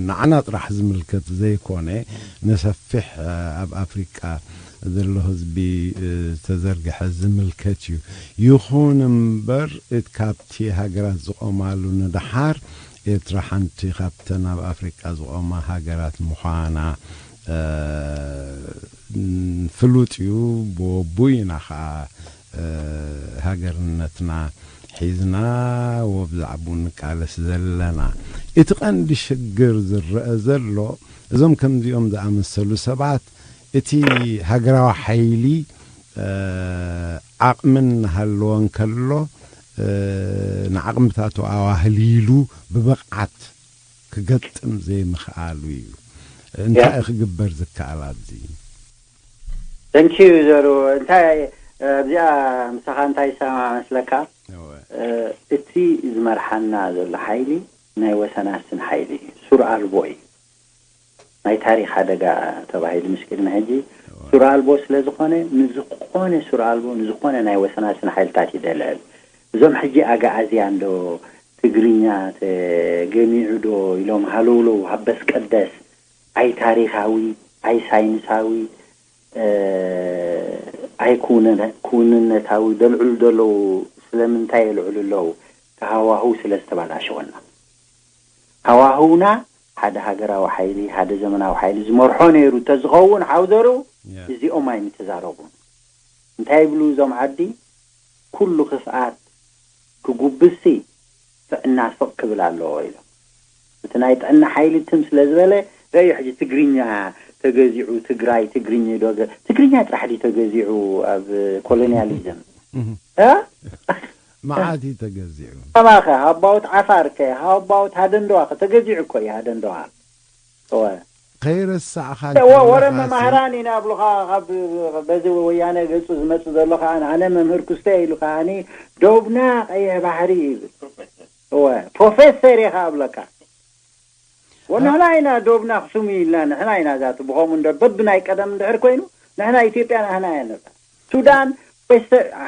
ንዓና ጥራሕ ዝምልከት ዘይኮነ ነሰፊሕ ኣብ ኣፍሪቃ ዘሎ ህዝቢ ዝተዘርግሐ ዝምልከት እዩ። ይኹን እምበር እት ካብቲ ሃገራት ዝቖማሉ ንደሓር ኤርትራ ሓንቲ ካብተን ኣብ ኣፍሪቃ ዝቖማ ሃገራት ምዃና ፍሉጥ እዩ። ብወቡ ኢና ከዓ ሃገርነትና ሒዝና ወብዛዕባኡ ንቃለስ ዘለና። እቲ ቀንዲ ሽግር ዝረአ ዘሎ እዞም ከምዚኦም ዝኣመሰሉ ሰባት እቲ ሃገራዊ ሓይሊ ዓቕሚ እናሃለወ እንከሎ ንዓቕምታቱ ኣዋህሊሉ ብብቕዓት ክገጥም ዘይምኽኣሉ እዩ። እንታይ ክግበር ዝከኣል ኣብዚ? ተንኪዩ ዘሩ እንታይ ኣብዚኣ ምሳኻ እንታይ ይሰማማዕ መስለካ? እቲ ዝመርሓና ዘሎ ሓይሊ ናይ ወሰናስን ሓይሊ እዩ። ሱር ኣልቦ እዩ። ናይ ታሪኽ ሓደጋ ተባሂሉ ምስ ቅድሚ ሕጂ ሱር ኣልቦ ስለ ዝኾነ ንዝኾነ ሱር ኣልቦ ንዝኾነ ናይ ወሰናስን ሓይልታት ይደልዕል። እዞም ሕጂ ኣግኣዝያን ዶ ትግርኛ ተገሚዑ ዶ ኢሎም ሃለውለው ሃበስ ቀደስ ኣይ ታሪኻዊ ኣይ ሳይንሳዊ ኣይ ክውንነታዊ ደልዕሉ ዘለዉ ስለምንታይ የልዕሉ ኣለዉ? እቲ ሃዋህው ስለ ዝተበላሸወና። ሃዋህውና ሓደ ሃገራዊ ሓይሊ ሓደ ዘመናዊ ሓይሊ ዝመርሖ ነይሩ እንተዝኸውን ሓውዘሩ እዚኦም ኣይምተዛረቡን። እንታይ ይብሉ እዞም ዓዲ? ኩሉ ክፍኣት ክጉብዝሲ ጥዕና ስቕ ክብል ኣለዎ ኢሎም። እቲ ናይ ጥዕና ሓይሊ ትም ስለ ዝበለ ረእዮ ሕጂ ትግርኛ ተገዚዑ ትግራይ ትግርኛ ዶ ትግርኛ ጥራሕ ድዩ ተገዚዑ ኣብ ኮሎኒያሊዝም? መዓት እዩ ተገዚዑ። ከማኸ ሃባውት ዓፋር ከ ሃባውት ሃደንደዋ ከ ተገዚዑ እኮ እዩ ሃደንደዋ። እወ ከይረሳዕኻ ወረ መማህራን ኢና ብሉኻ ካብ በዚ ወያነ ገፁ ዝመፁ ዘሎ ከዓ ኣነ መምህር ኩስተ ኢሉ ከዓ ዶብና ቀይሕ ባሕሪ ይብል። እወ ፕሮፌሰር ኢኻ ኣብለካ። ወንሕና ኢና ዶብና ክሱም ኢልና ንሕና ኢና ዛቱ ብኸምኡ እንደ በብ ናይ ቀደም እንድሕር ኮይኑ ንሕና ኢትዮጵያ ናህና እያ ነብላ። ሱዳን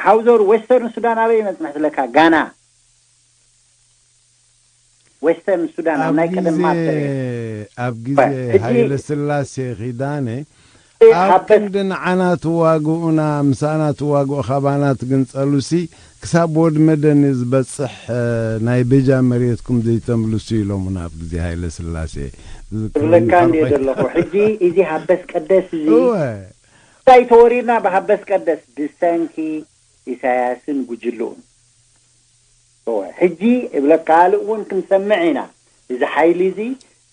ሓውዘሩ ዌስተርን ሱዳን ኣበይ መፅንሕ ስለካ ጋና ዌስተርን ሱዳን ኣብ ናይ ቀደም ማስተር ኣብ ግዜ ሃይለ ስላሴ ኪዳነ ኣብ ክንዲ ንዓና ትዋግኡና ምሳና ትዋግኡ ካባና ትግንፀሉሲ ክሳብ ወድ መደን ዝበፅሕ ናይ በጃ መሬትኩም ዘይተምልሱ ኢሎሙና ኣብ ግዜ ሃይለ ስላሴ ዝብለካ እንዲ ዘለኹ ሕጂ እዚ ሃበስ ቀደስ እዚ እንታይ ተወሪርና ብሃበስ ቀደስ ብሰንኪ ኢሳያስን ጉጅልኡን ሕጂ እብለካ ካልእ እውን ክንሰምዕ ኢና። እዚ ሓይሊ እዚ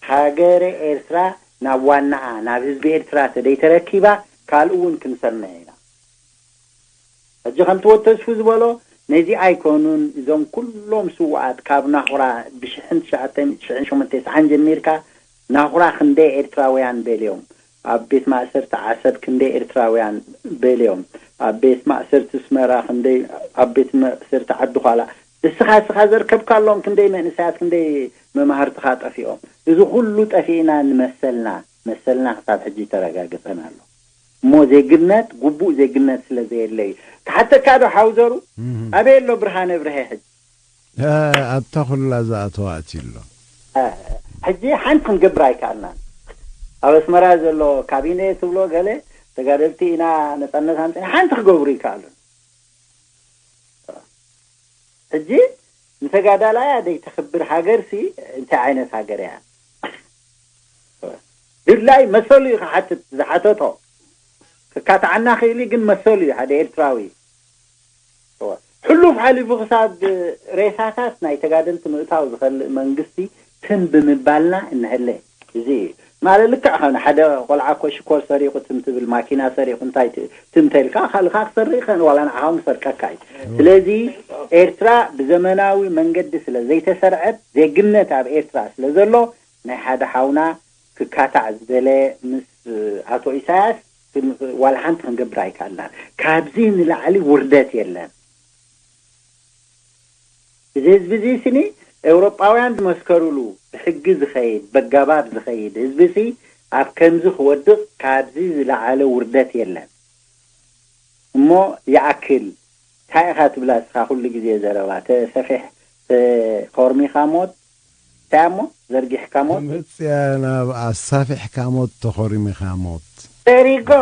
ሃገረ ኤርትራ ናብ ዋናኣ ናብ ህዝቢ ኤርትራ ተደይተረኪባ ካልእ እውን ክንሰምዕ ኢና። ሕጂ ከምቲ ወተስፉ ዝበሎ ነዚ ኣይኮኑን። እዞም ኩሎም ስውኣት ካብ ናኹራ ብሽሕን ትሽዓተ ሚእትን ትሽዓን ሸሞንተን ተስዓን ጀሚርካ ናኹራ ክንደይ ኤርትራውያን በልዮም፣ ኣብ ቤት ማእሰርቲ ዓሰብ ክንደይ ኤርትራውያን በልዮም፣ ኣብ ቤት ማእሰርቲ ስመራ ክንደይ፣ ኣብ ቤት ማእሰርቲ ዓዲ ኳላ እስኻ እስኻ ዘርከብካሎም ክንደይ መንእሰያት ክንደይ መማህርትኻ ጠፊኦም። እዚ ኩሉ ጠፊእና ንመሰልና፣ መሰልና ክሳብ ሕጂ ተረጋግጸን ኣሎ። እሞ ዜግነት፣ ግቡእ ዜግነት ስለ ዘየለ እዩ። ክሓተካ ዶ ሓውዘሩ? ኣበይ ኣሎ ብርሃነ ብርሀ ሕጂ? ኣብታ ኩላ ዝኣተዋ ኣትዩ ኣሎ። ሕጂ ሓንቲ ክንገብር ኣይከኣልናን። ኣብ ኣስመራ ዘሎ ካቢነ ትብሎ ገለ ተጋደልቲ ኢና ነጻነት ኣምፅና ሓንቲ ክገብሩ ይከኣሉን። ሕጂ ንተጋዳላያ ደይተኽብር ሃገርሲ እንታይ ዓይነት ሃገር እያ? ድላይ መሰሉ እዩ ክሓትት ዝሓተቶ። ክካትዓና ክእል እዩ፣ ግን መሰሉ እዩ ሓደ ኤርትራዊ። ሕሉፍ ሓሊፉ ክሳብ ሬሳታት ናይ ተጋደልቲ ምእታው ዝኸልእ መንግስቲ ትም ብምባልና እንሀለ። እዚ እዩ ማለት ልክዕ ከም ሓደ ቆልዓ እኮ ሽኮር ሰሪቑ ትም ትብል፣ ማኪና ሰሪቑ እንታይ ት- ትም ተልካ ካልኻ ክሰርቕ ይኽእል፣ ዋላ ንዓኻ ክሰርቀካ እዩ። ስለዚ ኤርትራ ብዘመናዊ መንገዲ ስለ ዘይተሰርዐት ዜግነት ኣብ ኤርትራ ስለ ዘሎ ናይ ሓደ ሓውና ክካታዕ ዝደለ ምስ ኣቶ ኢሳያስ ዋላ ሓንቲ ክንገብር ኣይከኣልናን። ካብዚ ንላዕሊ ውርደት የለን። እዚ ህዝቢ እዚ ስኒ ኤውሮጳውያን ዝመስከሩሉ ብሕጊ ዝኸይድ በጋባብ ዝኸይድ ህዝቢ ሲ ኣብ ከምዚ ክወድቕ ካብዚ ዝለዓለ ውርደት የለን። እሞ ይኣክል እንታይ ኢኻ ትብላ እስኻ ኩሉ ግዜ ዘረባ ተሰፊሕ ተኾርሚኻ ሞት እንታይ እሞ ዘርጊሕካ ሞት መፅያ ናብ ኣሳፊሕካ ሞት ተኾሪሚኻ ሞት there you go።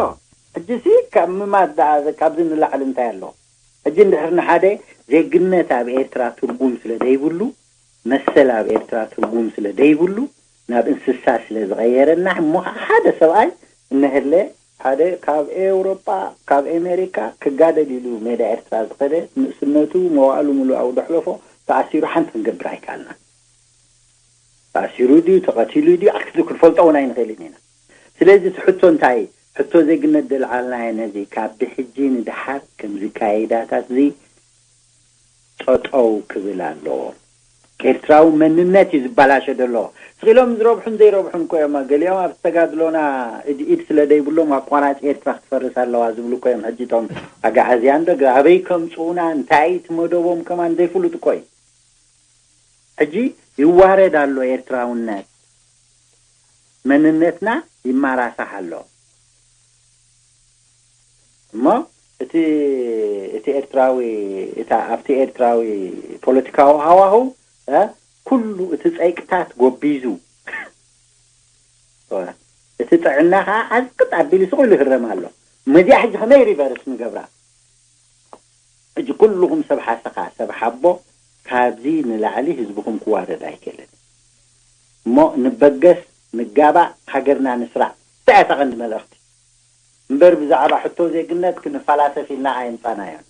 ሕጂ ሲ ካብ ምማት ደኣ ካብዚ ንላዕሊ እንታይ ኣሎ? ሕጂ እንድሕር ንሓደ ዜግነት ኣብ ኤርትራ ትርጉም ስለ ዘይብሉ መሰል ኣብ ኤርትራ ትርጉም ስለ ዘይብሉ ናብ እንስሳ ስለ ዝቐየረና እሞ ሓደ ሰብኣይ እነሀለ ሓደ ካብ ኤውሮጳ ካብ ኤሜሪካ ክጋደል ኢሉ ሜዳ ኤርትራ ዝኸደ ንእስነቱ መዋእሉ ምሉእ ኣብ ደሕለፎ ተኣሲሩ ሓንቲ ክንገብር ኣይከኣልና። ተኣሲሩ ድዩ ተቐቲሉ ድዩ ኣክቱ ክንፈልጦ እውን ኣይንኽእልን ኢና። ስለዚ እቲ ሕቶ እንታይ ሕቶ ዜግነት ዘልዓልናዮ ነዚ ካብ ብሕጂ ንድሓር ከም ዝካየዳታት እዚ ጠጠው ክብል ኣለዎ። ኤርትራዊ መንነት እዩ ዝበላሸ ዘሎ። ስቕ ኢሎም ዝረብሑን ዘይረብሑን እኮ እዮም። ገሊኦም ኣብ ዝተጋድሎና ኢድ ኢድ ስለ ዘይብሎም ኣቋራጭ ኤርትራ ክትፈርስ ኣለዋ ዝብሉ እኮ እዮም። ሕጂ እቶም ኣግዓዝያን ዶ ኣበይ ከምፅኡና እንታይ እቲ መደቦም ከማን ዘይፍሉጥ እኮ እዩ። ሕጂ ይዋረድ ኣሎ ኤርትራውነት። መንነትና ይማራሳሕ ኣሎ። እሞ እቲ እቲ ኤርትራዊ እታ ኣብቲ ኤርትራዊ ፖለቲካዊ ሃዋህው ኩሉ እቲ ጸይቅታት ጎቢዙ እቲ ጥዕና ከዓ ዓዝቅጥ ኣቢሉ ስቕ ኢሉ ይህረም ኣሎ። መዚኣ ሕጂ ከመይ ሪቨርስ ንገብራ? ሕጂ ኩልኹም ሰብ ሓሰኻ ሰብ ሓቦ ካብዚ ንላዕሊ ህዝብኹም ክዋረድ ኣይክእልን። እሞ ንበገስ ንጋባእ ሃገርና ንስራዕ። እንታይ እያ እታ ቀንዲ መልእኽቲ? እምበር ብዛዕባ ሕቶ ዜግነት ክንፈላሰፍ ኢልና ኣየምጻናዮን።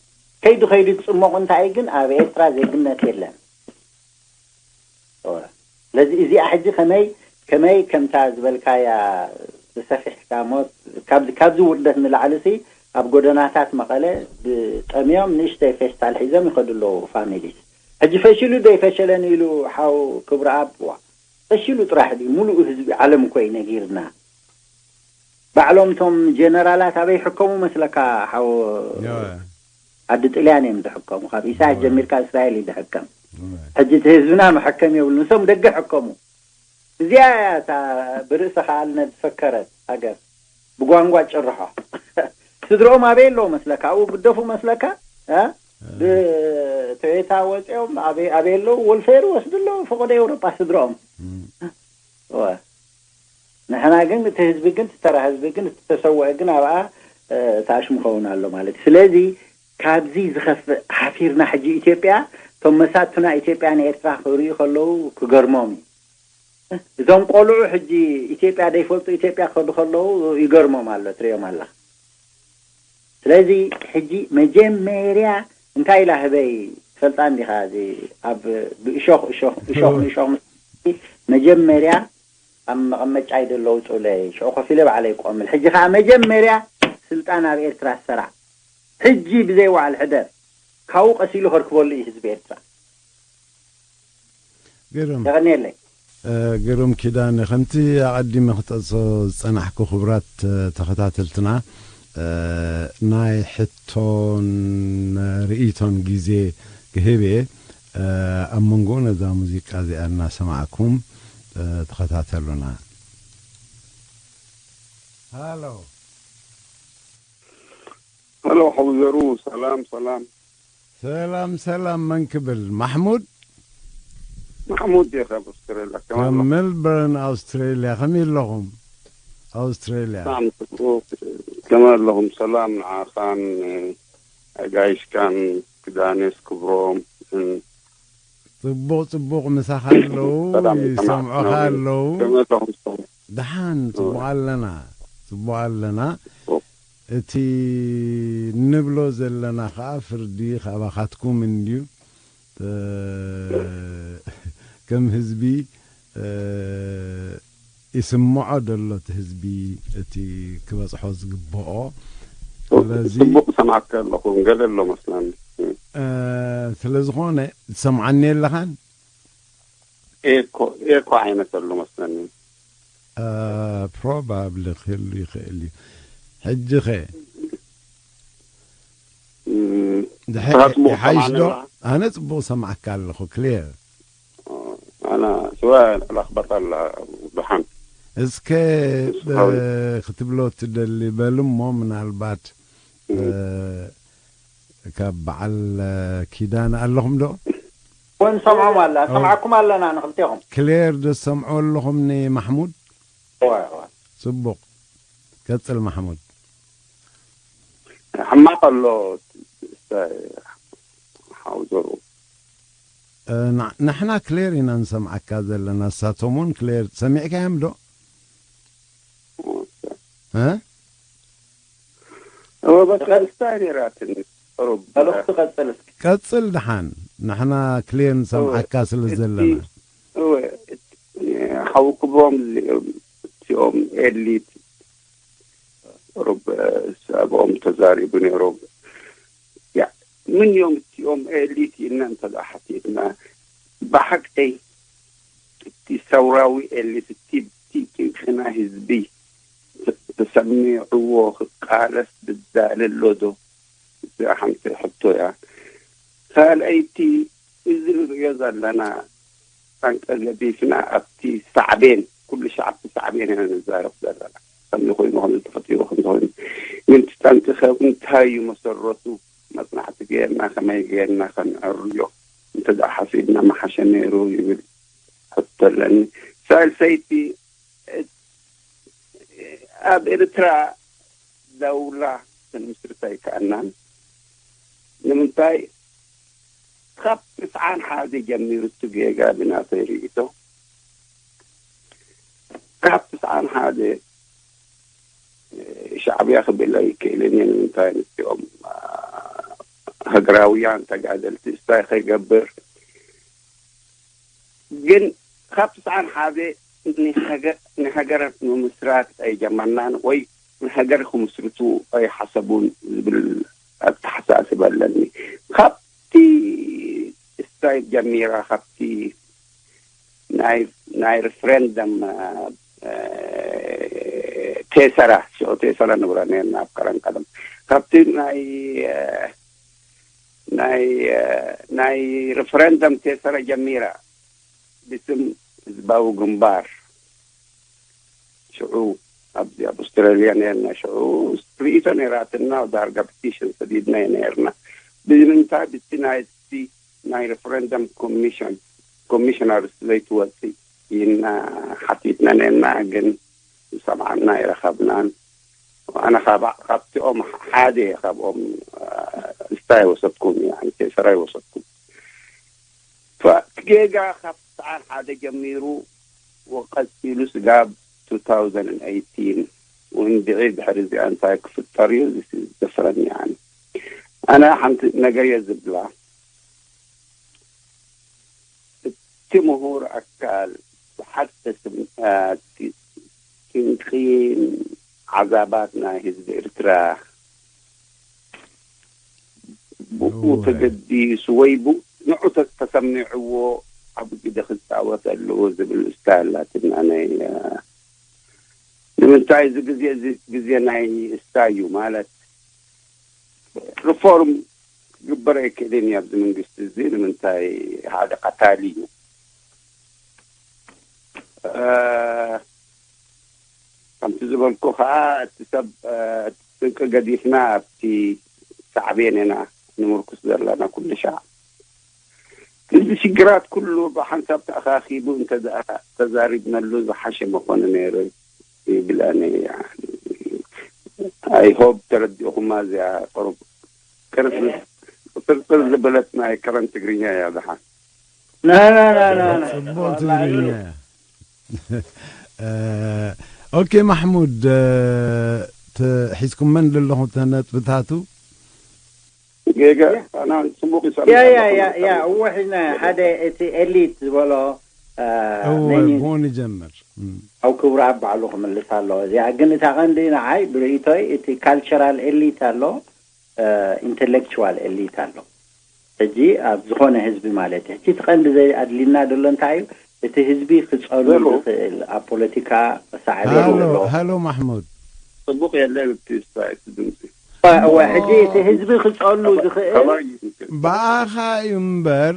ከይዱ ከይዱ ዝጽመቑ እንታይ ግን ኣብ ኤርትራ ዜግነት የለን። ስለዚ እዚኣ ሕጂ ከመይ ከመይ ከምታ ዝበልካያ ዝሰፊሕካ ሞት ካብዚ ካብዚ ውርደት ንላዕሊ ሲ ኣብ ጎደናታት መቐለ ብጠምዮም ንእሽተይ ፌስታል ሒዞም ይኸዱ ኣለዉ ፋሚሊስ። ሕጂ ፈሽሉ ዶ ይፈሸለን ኢሉ ሓው ክብረኣብ ዋ ፈሽሉ ጥራሕ ድዩ? ሙሉእ ህዝቢ ዓለም እኮ እዩ ነጊርና። ባዕሎም እቶም ጀነራላት ኣበይ ይሕከሙ መስለካ ሓው ዓዲ ጥልያን እዮም ዝሕከሙ። ካብ ኢሳያስ ጀሚርካ እስራኤል እዩ ዝሕከም። ሕጂ እቲ ህዝብና መሐከም የብሉ። ንሶም ደገ ሕከሙ። እዚኣ እያ እታ ብርእሰ ከኣልነት ዝፈከረት ሃገር ብጓንጓ ጭርሖ። ስድርኦም ኣበይ ኣለዉ መስለካ? ኣብኡ ግደፉ መስለካ? ብቶዮታ ወፂኦም ኣበይ ኣለዉ? ወልፌር ወስዱ ኣለዉ ፈቆዶ ኤውሮጳ ስድርኦም። ንሕና ግን እቲ ህዝቢ ግን እቲ ተራ ህዝቢ ግን እቲ ተሰውአ ግን ኣብኣ ተኣሽሙ ኸውን ኣሎ ማለት እዩ። ስለዚ ካብዚ ዝኸፍእ ሓፊርና ሕጂ ኢትዮጵያ እቶም መሳቱና ኢትዮጵያ ንኤርትራ ክርእዩ ከለዉ ክገርሞም እዩ። እዞም ቆልዑ ሕጂ ኢትዮጵያ ዘይፈልጡ ኢትዮጵያ ክኸዱ ከለዉ ይገርሞም ኣሎ ትሪኦም ኣላ። ስለዚ ሕጂ መጀመርያ እንታይ ኢላ ህበይ ትፈልጣ እንዲኻ እዚ ኣብ ብእሾኽ እሾኽ እሾኽ ንእሾኽ ምስ መጀመርያ ኣብ መቐመጫይ ደለዉ ፁለይ ሽዑ ኮፍ ኢለ ባዕለይ ቆምል ሕጂ ከዓ መጀመርያ ስልጣን ኣብ ኤርትራ ሰራዕ ሕጂ ብዘይ ዋዕል ሕደር ካብኡ ቀሲሉ ከርክበሉ እዩ ህዝቢ ኤርትራ። ግርም የቐንየለይ። ግሩም ኪዳነ፣ ከምቲ ኣቐዲመ ክጠቕሶ ዝጸናሕኩ፣ ክቡራት ተኸታተልትና፣ ናይ ሕቶን ርእይቶን ግዜ ክህብ እየ። ኣብ መንጎ ነዛ ሙዚቃ እዚኣ እናሰማዕኩም ተኸታተሉና። ሃሎ። ሃሎ ሓውዘሩ፣ ሰላም ሰላም። ሰላም ሰላም፣ መን ክብል? ማሕሙድ? ማሕሙድ እየ ካብ ኣውስትራልያ። ከመይ ካብ ኣለኹም? ሜልበርን ኣውስትራልያ። ከመይ ኣለኹም? ኣውስትራልያ። ሰላም ጽቡቕ። ከመይ ኣለኹም? ሰላም ንዓኻን ኣጋይሽካን ክዳኔስ ክብሮም። ጽቡቕ ጽቡቕ፣ ምሳኻ ኣለዉ፣ ሰላም ይሰምዑኻ ሰላም። ኣለዉ። ከመይ ኣለኹም? ሰላም። ደሓን፣ ጽቡቕ ኣለና፣ ጽቡቕ ኣለና። ጽቡቕ። እቲ ንብሎ ዘለና ኸኣ ፍርዲ ካባኻትኩም እንድዩ። እ፣ ከም ህዝቢ፣ እ፣ ይስምዖ ደሎ እቲ ህዝቢ እቲ ክበጽሖ ዝግብኦ። ስለዚ ጽቡቕ ሰማዕካ ኣለኹ። ገለ ኣሎ መስለኒ። እ፣ ስለ ዝኾነ ትሰምዓኒ ኣለኻን? ኤኮ፣ ኤኮ ዓይነት ኣሎ መስለኒ። እ፣ ፕሮባብሊ ክህሉ ይኽእል እዩ። ሕጂ ኸ? እም፣ ድሐ-፣ ንስኻ ጽቡቕ ይሓይሽ ዶ? ትሰምዓኒ ኣለኻ? ኣነ ጽቡቕ ሰማዕካ ኣለኹ፣ ክሊር። ኣነ ስዋ ለኽበጣ ኣላ። ደሓን። እስከ፣ ንስኻ እ፣ ክትብሎ ትደሊ በል እሞ፣ ምናልባት፣ እ፣ ካብ በዓል፣ እ፣ ኪዳነ ኣለኹም ዶ? ወይ ንሰምዖም ኣላ፣ ሰምዓኩም ኣለና ንኽልቴኹም። ክሊር ዶ ትሰምዑ ኣለኹም ንማሕሙድ? እዋ፣ እዋ። ጽቡቕ። ቀጽል ማሕሙድ። ሕማቕ ኣሎ። ሓውዘሩ። እ፣ ና-፣ ንሕና ክሊር ኢና ንሰምዓካ ዘለና፣ ንሳቶም እውን ክሊር። ሰሚዕካዮም ዶ? እ? እወ፣ በቃ እስታይ ነይራትኒ። ቁሩብ መልእኽቲ ቀጽል እስኪ። ቀጽል ደሓን። ንሕና ክሊር ንሰምዓካ ስለ እቲ ዘለና። እወ፣ እቲ ሓው ክብሮም እዚኦም፣ እቲኦም ኤሊት ቁሩብ፣ እ፣ ሰብኦም ተዛሪቡ ነይሮም። ያ፣ ምን እዮም እቲኦም ኤሊት ኢልና እንተ ደኣ ሓቲትና፣ ብሓቀይ እቲ ሰውራዊ ኤሊት፣ እቲ፣ እቲ ጭንቅና ህዝቢ ተ-፣ ተሰሚዕዎ ክቃለስ ዝዳለ ኣሎ ዶ? እዚኣ ሓንቲ ሕቶ እያ። ካልኣይቲ፣ እዚ ንርእዮ ዘለና ጠንቂ ገዲፍና ኣብቲ ሳዕቤን፣ ኩሉ ሻዕ ኣብቲ ሳዕቤን ኢና ንዛረብ ዘለና። ከምዚ ኮይኑ፣ ከምዚ ተፈጢሩ፣ ከምዚ ኮይኑ። ግን እቲ ጠንቂ ከ እንታይ እዩ መሰረቱ? መጽናዕቲ ጌርና፣ ከመይ ጌርና ከነዕርዮ እንተ ደኣ ሓሲብና ምሓሸ ነይሩ ይብል ሕቶ ኣለኒ። ሳልሰይቲ፣ ኣብ ኤርትራ ዳውላ ክንምስርት ኣይከኣልናን። ንምንታይ? ካብ ትስዓን ሓደ ጀሚሩ፣ እቲ ጌጋ ብናተይ ርእይቶ፣ ካብ ትስዓን ሓደ ሻዕብያ ክብል ኣይክእልን እየ። ንምንታይ? ንስኦም፣ አ፣ ሃገራውያን ተጋደልቲ እስታይ ከይገብር። ግን ካብ ትስዓን ሓደ ንሃገ-፣ ንሃገር ምምስራት ኣይጀመርናን ወይ ንሃገር ክምስርቱ ኣይሓሰቡን ዝብል ኣተሓሳስባ ኣለኒ። ካብቲ እስታይ ጀሚራ፣ ካብቲ ናይ፣ ናይ ሪፍረንደም፣ እ፣ ቴሰራ፣ ሽዑ ቴሰራ ንብሎ ነርና ኣብ ቀደም ቀደም። ካብቲ ናይ፣ እ፣ ናይ፣ እ፣ ናይ ሪፍረንደም ቴሰራ ጀሚራ ብስም ህዝባዊ ግንባር ሽዑ ኣብዚ ኣብ ኣውስትራልያ ነርና። ሽዑ ርእይቶ ነይራትና፣ ዳርጋ ፒቲሽን ሰዲድና ነርና። ብምንታይ? ብቲ ናይቲ ናይ ሪፍረንደም ኮሚሽን፣ ኮሚሽነር ዘይትወፅእ ኢልና ሓቲትና ነርና፣ ግን ዝሰምዓና ኣይረኸብናን። ኣነ ካብ፣ ካብቲኦም ሓደ እየ፣ ካብኦም፣ አ፣ እስታይ ወሰድኩም፣ ያኒ ቴሰራ ይወሰድኩም። ፈ-፣ ጌጋ ካብ ትስዓን ሓደ ጀሚሩ ወቀፂሉ ስጋብ two thousand eighteen፣ ወንድዒ ድሕሪ እዚኣ እንታይ ክፍጠር እዩ? This is different፣ ያኒ። ኣነ ሓንቲ ነገር እየ ዝብላ። እቲ ምሁር ኣካል ብሓቂ ስም-፣ አ፣ ቲ-፣ ጭንቂ ዓዛባት ናይ ህዝቢ ኤርትራ ብኡ ተገዲሱ ወይ ብኡ ንዑ ተ- ተሰሚዕዎ ዓቢ ግደ ክጻወት ኣለዎ ዝብል እስታይ ኣላትና ናይ እ፣ ንምንታይ እዚ ግዜ እዚ ግዜ ናይ እስታይ እዩ ማለት ሪፎርም ክግበር ኣይክእልን እዩ ኣብዚ መንግስቲ እዚ ንምንታይ ሓደ ቀታሊ እዩ እ፣ ከምቲ ዝበልኩ ከዓ እቲ ሰብ እ፣ ስንቂ ገዲፍና ኣብቲ ሳዕቤን ኢና ንምርኩስ ዘለና ኩሉ ሻዕ እዚ ሽግራት ኩሉ ብሓንሳብ ተኣኻኺቡ እንተ ተዛሪብነሉ ዝሓሸ መኾነ ነይሩ ይብል ኣነ I hope ተረዲእኹማ እዚኣ ቅርብ ቅርጽ ቅርጽር ዝበለት ናይ ከረን ትግርኛ እያ ዝሓ ጽቡቕ ትግርኛ እያ ኦኬ ማሕሙድ ሒዝኩመን ዘለኹም ተነጥብታቱ ጌጋ ኣና ጽቡቅ ይሰምዕ ያ ያ ያ ያ እወ ሒዝና ሓደ እቲ ኤሊት ዝበሎ እወ ብኡ ንጀምር ኣብ ክብሩ ኣብ ባዕሉ ክምልስ ኣለዎ እዚኣ ግን እታ ቀንዲ ንዓይ ብርእይቶይ እቲ ካልቸራል ኤሊት ኣሎ ኢንተሌክቹዋል ኤሊት ኣሎ ሕጂ ኣብ ዝኾነ ህዝቢ ማለት እዩ ሕጂ እቲ ቀንዲ ዘይ ኣድልና ዘሎ እንታይ እዩ እቲ ህዝቢ ክፀሉ ዝኽእል ኣብ ፖለቲካ ሳዕቤን ዘሎ ሃሎ ማሕሙድ ጽቡቅ የለን እቲ ስታይ ድምፂ እወ ሕጂ እቲ ህዝቢ ክፀሉ ዝኽእል ከማይ ብኣኻ እዩ እምበር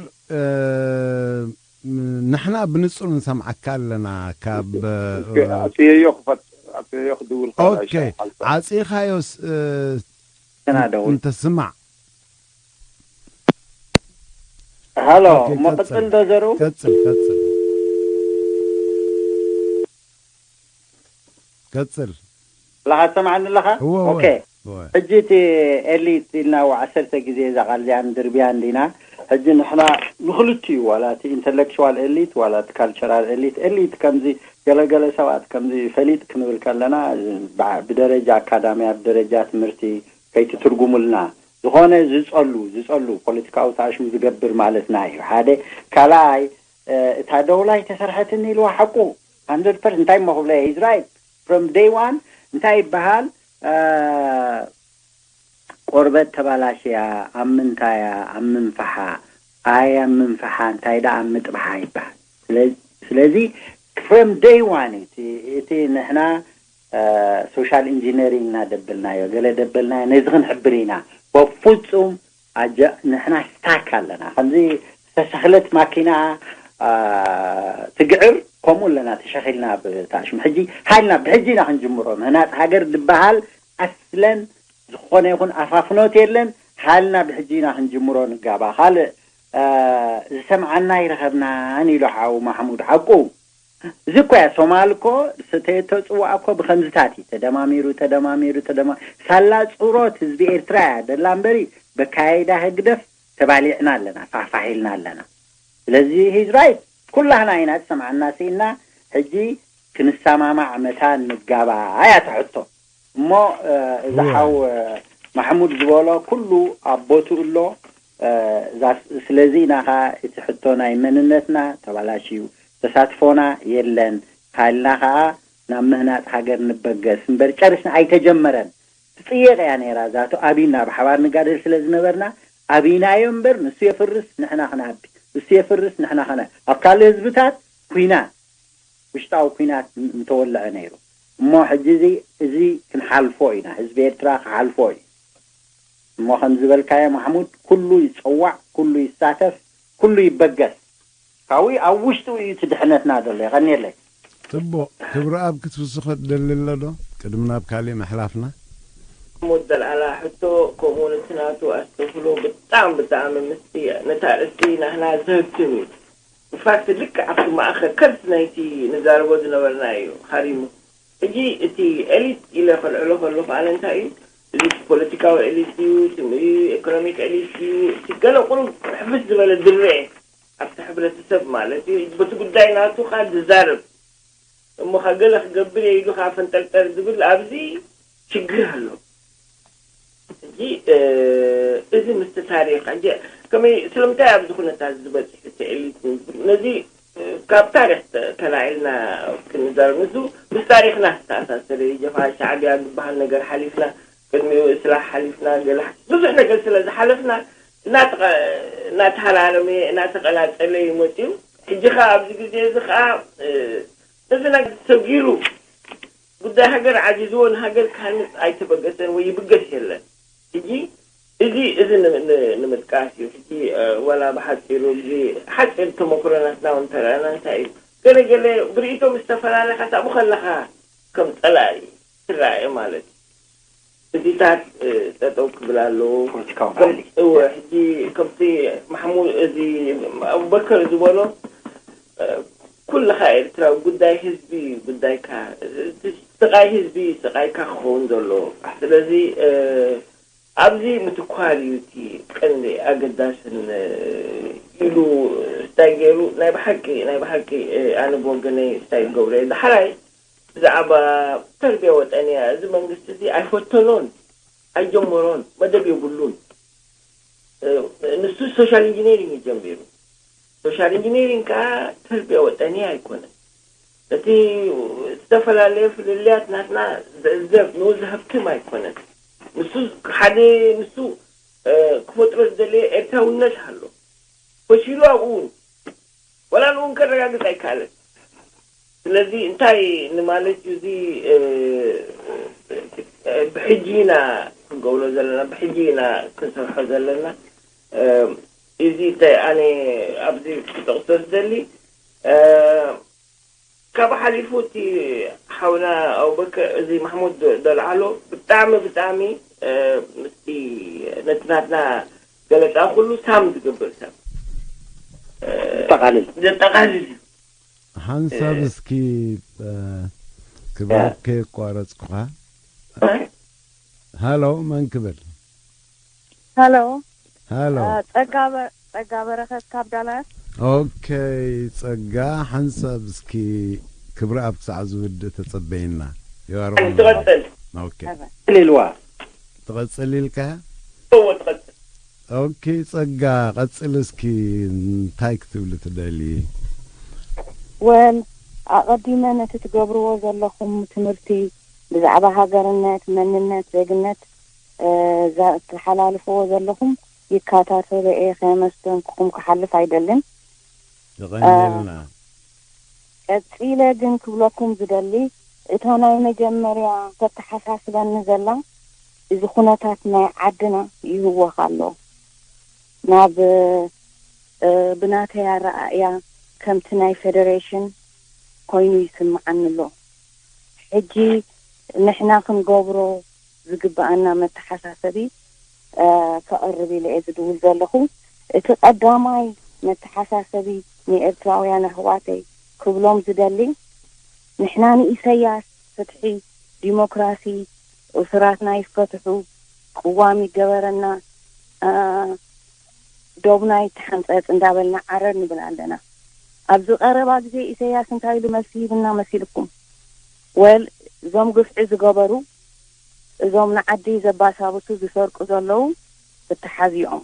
ንሕና ብንጹር ንሰምዓካ ኣለና ካብ ኣጽየዮ ክፈት ኣጽየዮ ክድውል ኦኬ ዓጺኻዮስ ተናደው እንተ ስማዕ ሃሎ እሞ ቅጽል ዶ ዘሩ ቀጽል ቀጽል ቀጽል ለኻ ትሰምዓኒ ኣለኻ እወ ኦኬ ሕጂ እቲ ኤሊት ኢልና ው ዓሰርተ ግዜ እዛ ቃል እዚኣ ንድርብያ እንዲና ሕጂ ንሕና ንክልቲኡ ዋላ እቲ ኢንተሌክቹዋል ኤሊት ዋላ እቲ ካልቸራል ኤሊት ኤሊት ከምዚ ገለገለ ሰባት ከምዚ ፈሊጥ ክንብል ከለና ብደረጃ ኣካዳምያ ብደረጃ ትምህርቲ ከይትትርጉሙልና ዝኾነ ዝጸሉ ዝጸሉ ፖለቲካዊ ተኣሽሙ ዝገብር ማለትና እዩ ሓደ ካልኣይ እታ ደውላ ኣይተሰርሐትን ኢልዋ ሓቁ hundred percent እንታይ እሞ ክብሎ is right from day one እንታይ ይበሃል ቆርበት ተባላሽያ ኣብ ምንታያ ኣብ ምንፍሓ ኣይ ኣብ ምንፍሓ እንታይ ደኣ ኣብ ምጥብሓ ይበሃል ስለዚ from day one እቲ ንሕና social engineering እና ደበልናዮ ገለ ደበልናዮ ነዚ ክንሕብር ኢና በፍጹም ኣጀ ንሕና ስታክ ኣለና ከምዚ ዝተሰክለት ማኪና ትግዕር ከምኡ ኣለና ተሸኺልና ብታሽሙ ሕጂ ሃልና ብሕጂ ኢና ክንጅምሮ ምህናፅ ሃገር ዝበሃል ኣስለን ዝኾነ ይኹን ኣፋፍኖት የለን ሃልና ብሕጂ ኢና ክንጅምሮ ንጋባ ካልእ ዝሰምዓና ይረኸብናን ኢሉ ሓው ማሕሙድ ሓቁ እዚ እኮ እያ ሶማል እኮ ዝተየቶ ፅዋዕ እኮ ብከምዝታት እዩ ተደማሚሩ ተደማሚሩ ተደማ ሳላ ፅሮት ህዝቢ ኤርትራ እያ ደላ እምበሪ በካይዳ ህግደፍ ተባሊዕና ኣለና ፋሕፋሕ ኢልና ኣለና ስለዚ he's right ኩላህና ኢና ዝሰምዓና ስኢና ሕጂ ክንሰማማዕ መታን ንጋባእ እያ ትሕቶ እሞ እዚ ሓው ማሕሙድ ዝበሎ ኩሉ ኣብ ቦትኡ ኣሎ ስለዚ ኢና ከዓ እቲ ሕቶ ናይ መንነትና ተባላሽዩ ተሳትፎና የለን ሃልና ከዓ ናብ ምህናፅ ሃገር ንበገስ እምበር ጨርሽና ኣይተጀመረን ትፅየቅ እያ ነይራ እዛቶ ኣብይና ብሓባር ንጋደል ስለ ዝነበርና ኣብይናዮ እምበር ንሱ የፍርስ ንሕና ክነኣቢ ንሱ የፍርስ ንሕና ክነ ኣብ ካልእ ህዝብታት ኩናት ውሽጣዊ ኩናት እንተወልዐ ነይሩ እሞ ሕጂ እዚ እዚ ክንሓልፎ ኢና ህዝቢ ኤርትራ ክሓልፎ እዩ እሞ ከም ዝበልካዮ ማሕሙድ ኩሉ ይፀዋዕ ኩሉ ይሳተፍ ኩሉ ይበገስ ካብኡ ኣብ ውሽጡ እዩ እቲ ድሕነትና ዘሎ የቐንየለይ ጽቡቕ ክብሪ ኣብ ክትውስኸ ትደሊ ኣሎ ዶ ቅድሚ ናብ ካሊእ ምሕላፍና ሞት ዘልኣላ ሕቶ ከምኡ እውን እቲ ናቱ ኣስተብህሎ ብጣዕሚ ብጣዕሚ ምስቲ ነታ ኣርእስቲ ናህና ዘህብትም እዩ ብፋክት ልክዕ ኣብቲ ማእኸል ከርስ ናይቲ ንዛረቦ ዝነበርና እዩ ሃሪሙ ሕጂ እቲ ኤሊት ኢለ ከልዕሎ ከለኹ ኣነ እንታይ እዩ እዚ ፖለቲካዊ ኤሊት እዩ ትምእዩ ኤኮኖሚክ ኤሊት እዩ እቲ ገለ ቁሩብ ሕፍስ ዝበለ ድርዕ ኣብቲ ሕብረተሰብ ማለት እዩ በቲ ጉዳይ ናቱ ካ ዝዛረብ እሞ ካ ገለ ክገብር እየ ኢሉ ካ ፈንጠርጠር ዝብል ኣብዚ ሽግር ኣሎ ሕጂ እዚ ምስቲ ታሪክ ሕጂ ከመይ ስለምንታይ ኣብዚ ኩነታት ዝበፅሕ እቲ ኤሊት ነዚ ካብ ታሪክ ተላዒልና ክንዛረብ ንሱ ምስ ታሪክና ዝተኣሳሰረ እዩ ጀፋ ሻዕብያ ዝበሃል ነገር ሓሊፍና ቅድሚኡ እስላሕ ሓሊፍና ገለ ብዙሕ ነገር ስለ ዝሓለፍና እናተቐ- እናተሃራረመ እናተቐላጠለ እዩ መፅዩ። ሕጂ ኸዓ ኣብዚ ግዜ እዚ ኸዓ ነዚ ነገር ሰጊሩ ጉዳይ ሃገር ዓዚዝዎ ንሃገር ክሃንፅ ኣይተበገሰን ወይ ይብገስ የለን። ሕጂ እዚ እዚ ንምጥቃስ እዩ። ሕጂ ዋላ ብሓፂሩ እዚ ሓፂር ተመክሮ ናትና እውን ተረኣና እንታይ እዩ፣ ገለ ገለ ብርእይቶም ዝተፈላለኻ ኣብኡ ከለኻ ከም ፀላኢ ትረኣየ ማለት እዩ። እዚታት ጠጠው ክብል ኣለዎ። እወ ሕጂ ከምቲ ማሕሙድ እዚ ኣቡበከር ዝበሎ ኩልኻ ኤርትራዊ ጉዳይ ህዝቢ ጉዳይካ፣ ስቓይ ህዝቢ ስቓይካ ክኸውን ዘሎ። ስለዚ ኣብዚ ምትኳር እዩ እቲ ቀንዲ ኣገዳስን ኢሉ እንታይ ገይሩ ናይ ብሓቂ ናይ ብሓቂ ኣነ ብወገነይ እንታይ ገብረ ዳሕራይ ብዛዕባ ተርቢያ ወጠንያ እዚ መንግስቲ እዚ ኣይፈተኖን ኣይጀመሮን መደብ የብሉን። ንሱ ሶሻል ኢንጂነሪንግ እዩ ጀሚሩ። ሶሻል ኢንጂነሪንግ ከዓ ተርቢያ ወጠንያ ኣይኮነን። እቲ ዝተፈላለየ ፍልልያት ናትና ዘእዘብ ንኡ ዘህብትም ኣይኮነን። ንሱ ሓደ ንሱ ክፈጥሮ ዝደለየ ኤርትራውነት ኣሎ። ፈሺሉ ኣብኡ እውን ወላ ንኡ ከረጋግፅ ኣይከኣለን። ስለዚ እንታይ ንማለት እዩ እዚ ብሕጂ ኢና ክንገብሮ ዘለና፣ ብሕጂ ኢና ክንሰርሖ ዘለና። እዚ እንታይ ኣነ ኣብዚ ክጠቕሶ ዝደሊ ካብ ሓሊፉ እቲ ሓውና ኣቡበከር እዚ ማሕሙድ ዘልዓሎ ብጣዕሚ ብጣዕሚ ምስቲ ነቲ ናትና ገለፃ ኩሉ ሳም ዝገብር ሰብ ጠቃልል ዘጠቃልል እዩ። ሓንሳብ እስኪ ክብረክ ከየቋረፅኩኻ። ሃሎ መን ክብል? ሃሎ ሃሎ ጸጋ በ- ጸጋ በረኸት ካብ ዳላስ። ኦኬ ጸጋ ሓንሳብ እስኪ ክብረኣብ ክሳዕ ዝውድእ ተጸበየና። You are on. ትቐጽል ኦኬ ኢልዋ ትቐጽል ኢልካ? እዎ ትቐጽል ኦኬ ጸጋ ቀጽል እስኪ እንታይ ክትብሊ ትደሊ? ወል ኣቐዲመ ነቲ ትገብርዎ ዘለኹም ትምህርቲ ብዛዕባ ሃገርነት፣ መንነት፣ ዜግነት ዘተሓላልፍዎ ዘለኹም ይከታተሎ እየ፣ ከየመስገንኩኹም ክሓልፍ ኣይደልን። የቐንየልና። ቀጺለ ግን ክብለኩም ዝደሊ እታ ናይ መጀመርያ ተተሓሳስበኒ ዘላ እዚ ኩነታት ናይ ዓድና ይህወኽ ኣሎ። ናብ ብናተይ ኣረኣእያ ከምቲ ናይ ፌደሬሽን ኮይኑ ይስምዓኒ ኣሎ። ሕጂ ንሕና ክንገብሮ ዝግብኣና መተሓሳሰቢ ከቕርብ ኢለ እየ ዝድውል ዘለኹ። እቲ ቀዳማይ መተሓሳሰቢ ንኤርትራውያን ኣሕዋተይ ክብሎም ዝደሊ፣ ንሕና ንኢሰያስ ፍትሒ፣ ዲሞክራሲ፣ እሱራትና ይፈትሑ፣ ቅዋም ይገበረና፣ ዶብና ይተሓንጸጽ እንዳበልና ዓረር ንብል ኣለና። ኣብዚ ቀረባ ግዜ ኢሰያስ እንታይ ኢሉ መልሲ ሂብና መሲልኩም? ወል እዞም ግፍዒ ዝገበሩ እዞም ንዓዲ ዘባሳብሱ ዝሰርቁ ዘለዉ ክተሓዝኦም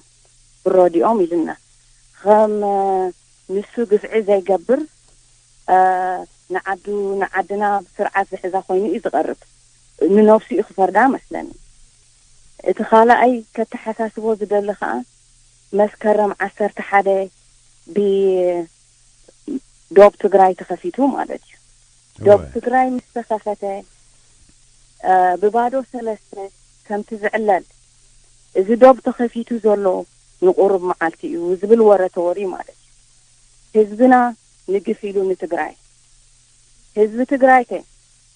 ብረድኦም ኢሉና። ከም ንሱ ግፍዒ ዘይገብር ንዓዱ ንዓድና ብስርዓት ዝሕዛ ኮይኑ እዩ ዝቐርብ። ንነፍሱ እዩ ክፈርዳ መስለኒ። እቲ ካልኣይ ከተሓሳስቦ ዝደሊ ከዓ መስከረም ዓሰርተ ሓደ ብዶብ ትግራይ ተኸፊቱ ማለት እዩ። ዶብ ትግራይ ምስ ተኸፈተ ብባዶ ሰለስተ ከምቲ ዝዕለል እዚ ዶብ ተኸፊቱ ዘሎ ንቁሩብ መዓልቲ እዩ ዝብል ወረ ተወሪ ማለት እዩ። ህዝብና ንግፍ ኢሉ ንትግራይ ህዝቢ ትግራይ ከ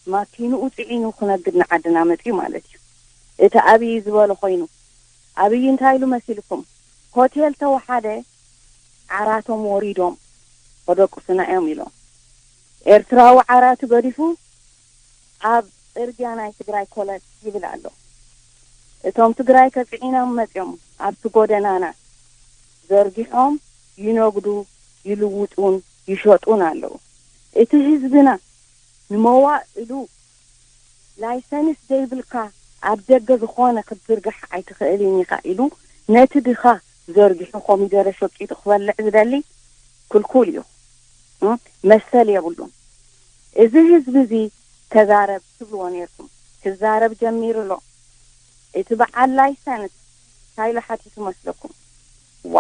ማኪንኡ ፅዒኑ ክነግድ ንዓድና መፅዩ ማለት እዩ። እቲ ኣብይ ዝበሎ ኮይኑ ኣብይ እንታይ ኢሉ መሲልኩም? ሆቴል ተወሓደ ዓራቶም ወሪዶም ከደቁሱና እዮም ኢሎም። ኤርትራዊ ዓራቱ ገዲፉ ኣብ ፅርግያ ናይ ትግራይ ኮለል ይብል ኣሎ። እቶም ትግራይ ከፅዒኖም መፅዮም ኣብቲ ጎደናና ዘርጊሖም ይነግዱ፣ ይልውጡን ይሸጡን ኣለዉ። እቲ ህዝብና ንመዋእሉ ላይሰንስ ዘይብልካ ኣብ ደገ ዝኾነ ክትዝርግሕ ኣይትኽእልን ኢኻ ኢሉ ነቲ ድኻ ዘርጊሑ ኮሚደረ ሸቂጡ ክበልዕ ዝደሊ ክልኩል እዩ። መሰል የብሉን። እዚ ህዝቢ እዚ ተዛረብ ትብልዎ ነርኩም። ክዛረብ ጀሚሩ ኣሎ። እቲ በዓል ላይሰንስ እንታይ ኢሉ ሓቲቱ መስለኩም? ዋ፣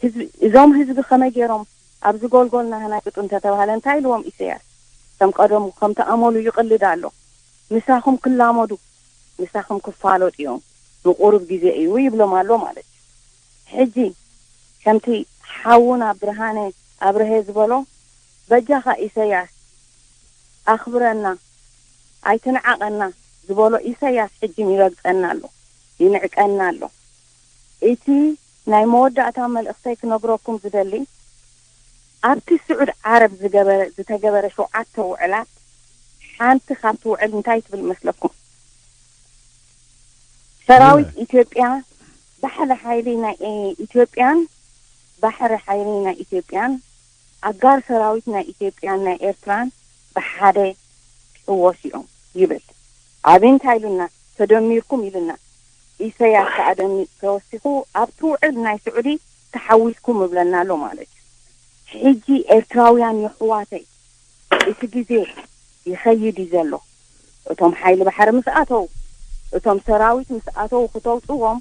ህዝቢ፣ እዞም ህዝቢ ከመይ ገይሮም ኣብዚ ጎልጎል ናህና ይውጡ እንተተባህለ እንታይ ኢልዎም ኢሰያስ? ከም ቀደሙ፣ ከምቲ ኣመሉ ይቕልድ ኣሎ። ምሳኹም ክላመዱ፣ ምሳኹም ክፋለጡ እዮም። ንቁሩብ ግዜ እዩ ይብሎም ኣሎ ማለት እዩ። ሕጂ ከምቲ ሓውና ብርሃነ ኣብርሀ ዝበሎ፣ በጃኻ ኢሰያስ ኣኽብረና፣ ኣይትንዓቐና ዝበሎ ኢሰያስ ሕጂ ይረግጸና ኣሎ፣ ይንዕቀና ኣሎ። እቲ ናይ መወዳእታ መልእኽተይ ክነግረኩም ዝደሊ፣ ኣብቲ ስዑድ ዓረብ ዝገበረ፣ ዝተገበረ ሸውዓተ ውዕላት ሓንቲ ካብቲ ውዕል እንታይ ትብል መስለኩም? ሰራዊት ኢትዮጵያ፣ ባሕሪ ሓይሊ ናይ ኤ-፣ ኢትዮጵያን፣ ባሕሪ ሓይሊ ናይ ኢትዮጵያን፣ ኣጋር ሰራዊት ናይ ኢትዮጵያን ናይ ኤርትራን ብሓደ ክሕወሱ እዮም ይብል። ኣብይ እንታይ ኢሉና? ተደሚርኩም ኢሉና። ኢሰያስ ከኣ ደሚ-፣ ተወሲኹ ኣብቲ ውዕል ናይ ስዑዲ ተሓዊስኩም እብለና ኣሎ ማለት እዩ። ሕጂ ኤርትራውያን የሕዋተይ፣ እቲ ግዜ ይኸይድ እዩ ዘሎ። እቶም ሓይሊ ባሕሪ ምስ ኣተው፣ እቶም ሰራዊት ምስ ኣተው ክተውፅዎም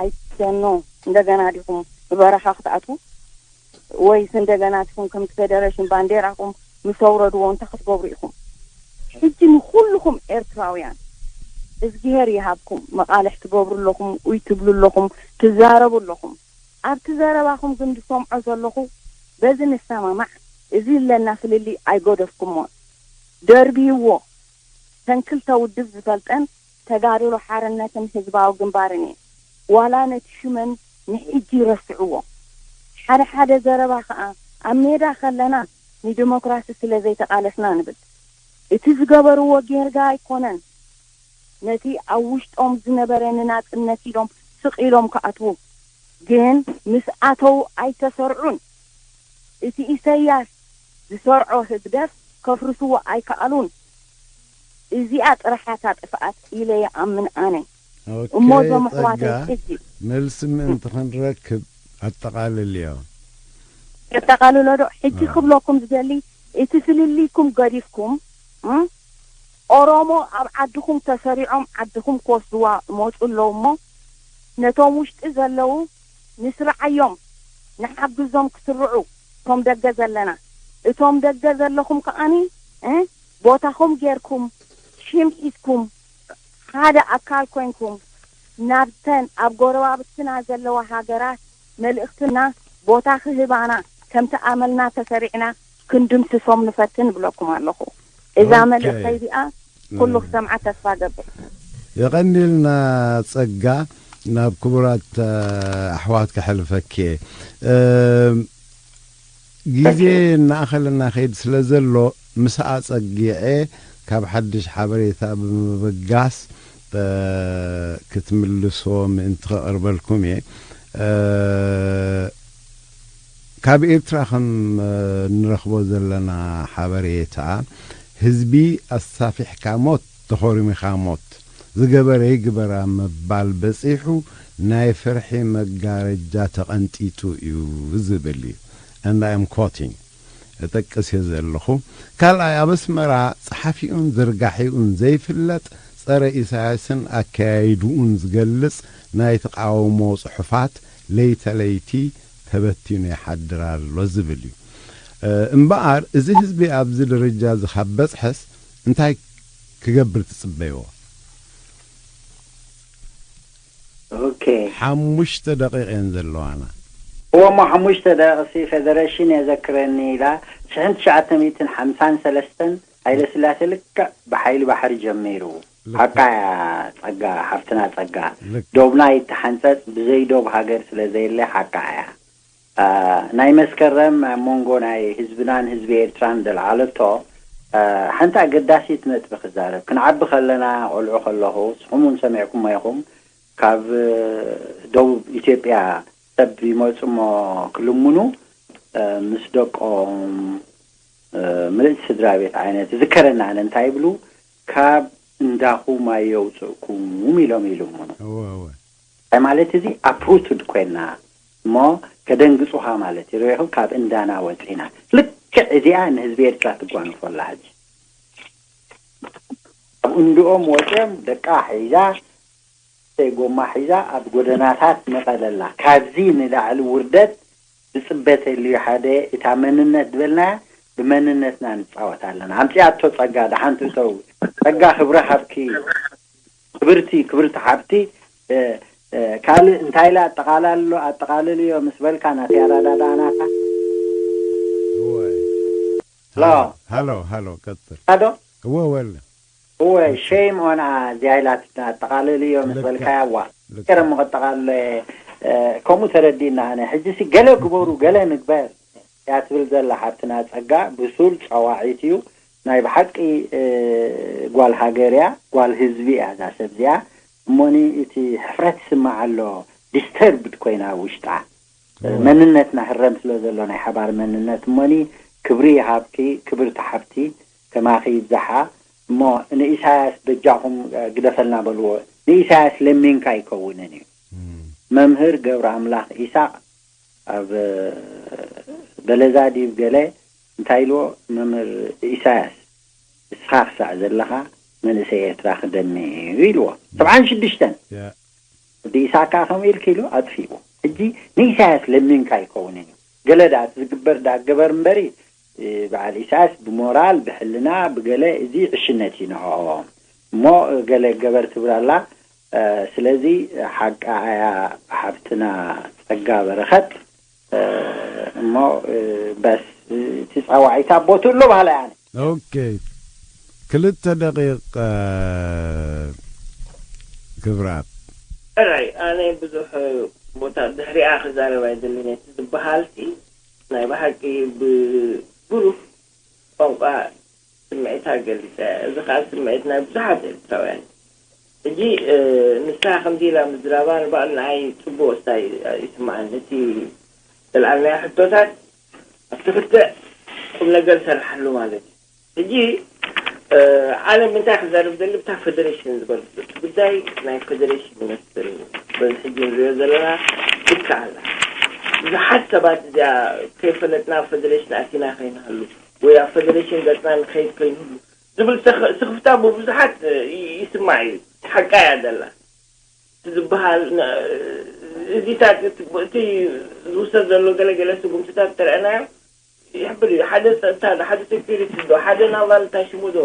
ኣይትሰኖ። እንደገና ዲኹም ብበረኻ ክትኣትዉ ወይስ እንደገና ዲኹም ከምቲ ፌደሬሽን ባንዴራኹም ምስ ኣውረድዎ እንታይ ክትገብሩ ኢኹም? ሕጂ ንኹልኹም ኤርትራውያን እዝግሄር ይሃብኩም። መቓልሕ ትገብሩ ኣለኹም፣ ኡይ ትብሉ ኣለኹም፣ ትዛረቡ ኣለኹም። ኣብቲ ዘረባኹም ግን ዝሰምዖ ዘለኹ በዚ ንሰማማዕ፣ እዚ ኣለና ፍልልይ ኣይገደፍኩሞን። ደርብይዎ። ተን ክልተ ውድብ ዝፈልጠን ተጋድሎ ሓርነትን ህዝባዊ ግንባርን እየን። ዋላ ነቲ ሽመን ንሕጂ ይረስዕዎ። ሓደ ሓደ ዘረባ ከኣ ኣብ ሜዳ ከለና ንዲሞክራሲ ስለ ዘይተቓለስና ንብል። እቲ ዝገበርዎ ጌርጋ ኣይኮነን። ነቲ ኣብ ውሽጦም ዝነበረ ንናጽነት ኢሎም ስቕ ኢሎም ክኣትዉ ግን ምስ ኣተዉ ኣይተሰርዑን። እቲ ኢሰያስ ዝሰርዖ ህግደፍ ከፍርስዎ ኣይከኣሉን። እዚኣ ጥራሕ እያ እታ ጥፍኣት ኢለ ይኣምን ኣነ። ኦኬ፣ እሞ እዞም ኣሕዋተይ ጸጋ፣ ሕጂ መልሲ ምእንቲ ክንረክብ ኣጠቓልልዮ። የጠቓልሎ ዶ? ሕጂ ኣዎ። ክብለኩም ዝደሊ እቲ ፍልልይኩም ገዲፍኩም፣ እም? ኦሮሞ ኣብ ዓድኹም ተሰሪዖም ዓድኹም ክወስድዋ ይመጹ ኣለዉ እሞ ነቶም ውሽጢ ዘለዉ ንስርዓዮም፣ ንሓግዞም ክስርዑ፣ እቶም ደገ ዘለና። እቶም ደገ ዘለኹም ከኣኒ፣ እ፣ ቦታኹም ጌርኩም፣ ሽም ሒዝኩም፣ ሓደ ኣካል ኮይንኩም፣ ናብተን ኣብ ጎረባብትና ዘለዋ ሃገራት መልእኽትና ቦታ ክህባና፣ ከምቲ ኣመልና ተሰሪዕና ክንድምስሶም ንፈትን እብለኩም ኣለኹ። እዛ ኦኬ። መልእኽተይ እዚኣ ኩሉ እ። ክሰምዓ ተስፋ ገብር። የቐንየልና ጸጋ፣ ናብ ክቡራት፣ እ፣ ኣሕዋት ከሕልፈኪ እየ። እም፣ ግዜ ኦኬ። እናኣኸለና ከይድ ስለ ዘሎ፣ ምስኣ ጸጊዐ ካብ ሓድሽ ሓበሬታ ብምብጋስ፣ እ፣ ክትምልስዎ ምእንቲ ከቕርበልኩም እየ። እ፣ ካብ ኤርትራ ከም፣ እ፣ እንረኽቦ ዘለና ሓበሬታ፣ ህዝቢ ኣሳፊሕካ ሞት፣ ተኾሪሚኻ ሞት፣ ዝገበረ ይግበር ኣብ ምባል በጺሑ፣ ናይ ፍርሒ መጋረጃ ተቐንጢጡ እዩ ዝብል እዩ። And I am quoting፣ እጠቅስ እየ ዘለኹ። ካልኣይ፣ ኣብ ኣስመራ ጸሓፊኡን ዘርጋሒኡን ዘይፍለጥ ጸረ ኢሳያስን ኣከያይድኡን ዝገልጽ ናይ ተቓውሞ ጽሑፋት ለይተ ለይቲ ተበቲኑ ይሓድር ኣሎ ዝብል እዩ። እ፣ እምበኣር እዚ ህዝቢ ኣብዚ ደረጃ እዚ ካብ በጽሐስ እንታይ ክገብር ትጽበይዎ? ኦኬ። ሓሙሽተ ደቂቕ እየን ዘለዋና። እወ፣ እሞ ሓሙሽተ ደቂቕሲ ፌደሬሽን የዘክረኒ ኢላ ሽሕን ትሽዓተ ሚእትን ሓምሳን ሰለስተን ሃይለ ስላሴ ልክዕ ብሓይሊ ባሕሪ ጀሚሩ። ልክዕ። ሓቃ እያ ጸጋ፣ ሓፍትና ጸጋ። ልክዕ። ዶብና ይተሓንጸጽ፣ ብዘይ ዶብ ሃገር ስለ ዘየለ ሓቃ እያ። አ፣ ናይ መስከረም ኣብ መንጎ ናይ ህዝብናን ህዝቢ ኤርትራን ዘልዓለቶ፣ አ፣ ሓንቲ ኣገዳሲት ነጥቢ ክዛረብ። ክንዓቢ ከለና፣ ቆልዑ ከለኹ፣ ንስኹም እውን ሰሚዕኩሞ ኢኹም፣ ካብ፣ እ፣ ደቡብ ኢትዮጵያ ሰብ ይመጹ እሞ ክልምኑ፣ እ፣ ምስ ደቆም፣ እ፣ ምልእቲ ስድራ ቤት ዓይነት ይዝከረኒ ኣነ፣ እንታይ ይብሉ? "ካብ እንዳኹም ኣየውጽእኩም" ኢሎም ይልምኑ። እወ፣ እወ። እንታይ ማለት እዚ? ኣፕሩትድ ኮይና እሞ ከደንግጹኻ ማለት እዩ። ርኢኹም፣ ካብ እንዳና ወጺና። ልክዕ እዚኣ ንህዝቢ ኤርትራ ትጓንፎ ኣላ ሕጂ። ካብ እንድኦም ወጺኦም ደቃ ሒዛ ጎማ ሒዛ ኣብ ጎደናታት መቐለላ። ካብዚ ንላዕሊ ውርደት ዝጽበተልዩ ሓደ፣ እታ መንነት ዝበልናያ ብመንነትና ንጻወት ኣለና። ኣምጺኣቶ ጸጋ፣ ደሓን ትእተው። ጸጋ፣ ክብሪ ሃብኪ። ክብርቲ፣ ክብርቲ ሓብቲ። ካልእ እንታይ ኢለ ኣጠቓላሎ ኣጠቓልልዮ ምስ በልካ ናተይ ኣረዳድኣ ናታ። እወ። ሎ ሃሎ ሃሎ፣ ቀጽል። ኣዶ እወ፣ ወለ እወ፣ ሸይም ኦን እዚኣ ኢላትና ኣጠቓልልዮ ምስ ልክዕ። በልካያ፣ ዋ ልክዕ። ገረ ምቐጠቓሎ። ከምኡ ተረዲእና። ኣነ ሕጂ ሲ ገለ ግበሩ፣ ገለ ንግበር እያ ትብል ዘላ ሓብትና ጸጋ። ብሱል ጸዋዒት እዩ። ናይ ብሓቂ ጓል ሃገር እያ፣ ጓል ህዝቢ እያ እዛ ሰብ እዚኣ። እሞኒ እቲ ሕፍረት ይስምዓ ኣሎ፣ ዲስተርብድ ኮይና ኣብ ውሽጣ። መንነትና ህረም ስለ ዘሎ፣ ናይ ሓባር መንነት። እሞኒ ክብሪ ይሃብኪ ክብርቲ ሓብቲ፣ ከማኺ ይብዛሓ። እሞ ንኢሳያስ በጃኹም ግደፈልና በልዎ። ንኢሳያስ ለሚንካ ኣይከውንን እዩ። መምህር ገብረ ኣምላኽ ኢሳቕ ኣብ በለዛ ድዩ ገለ እንታይ ኢልዎ? መምህር ኢሳያስ፣ እስኻ ክሳዕ ዘለኻ መንእሰይ ኤርትራ ክደሚ እዩ ኢልዎ። ሰብዓን ሽዱሽተን። ያ ወዲ ኢሳቅ ከዓ ከምኡ ኢልክ ኢሉ ኣጥፊእዎ። ሕጂ ንኢሳያስ ለሚንካ ኣይከውንን እዩ። ገለ ደኣ እቲ ዝግበር ደኣ ገበር እምበሪ፣ በዓል ኢሳያስ ብሞራል ብሕልና ብገለ፣ እዚ ዕሽነት እዩ ንዕኦም። እሞ ገለ ገበር ትብል ኣላ። ስለዚ ሓቃ ኣያ ሓብትና ጸጋ በረኸት። እሞ በስ እቲ ጻዋዒታ ቦቱ ኣሎ ባህላ ያነ። ኦኬ፣ ክልተ ደቂቕ። ክብራት ሕራይ ኣነ ብዙሕ ቦታ ድሕሪኣ ክዛረብ ኣይደልን። እቲ ዝበሃል ሲ ናይ ብሓቂ ብብሩህ ቋንቋ ስምዒታ ገሊጸ። እዚ ከዓ ስምዒት ናይ ብዙሓት ኤርትራውያን። ሕጂ ንሳ ከምዚ ኢላ ምዝራባ ንባዕሉ ንዓይ ጽቡቕ ስታይ ይስምዓኒ። እቲ ዘልዓልናዮ ሕቶታት ኣብቲ ክትዕ ቁም ነገር ሰርሓሉ ማለት እዩ። ሕጂ ዓለም እንታይ ክዛርብ ደሊ ብታ ፈደሬሽን ዝበል ጉዳይ ናይ ፈደሬሽን ይመስል። በዚ ሕጂ ንሪኦ ዘለና ብቻ ኣላ። ብዙሓት ሰባት እዚኣ ከይፈለጥና ኣብ ፈደሬሽን ኣቲና ከይንሃሉ ወይ ኣብ ፈደሬሽን ገጽና ንኸይድ ከይንህሉ ዝብል ስኽፍታ ብብዙሓት ይስማዕ እዩ። ሓቃ እያ ዘላ። ዝበሃል እዚታት እቲ ዝውሰድ ዘሎ ገለገለ ስጉምትታት ተረአናዮ ይሕብር እዩ። ሓደ ጸጥታ ዶ፣ ሓደ ሴኩሪቲ ዶ፣ ሓደ ናቫል ታሽሙ ዶ፣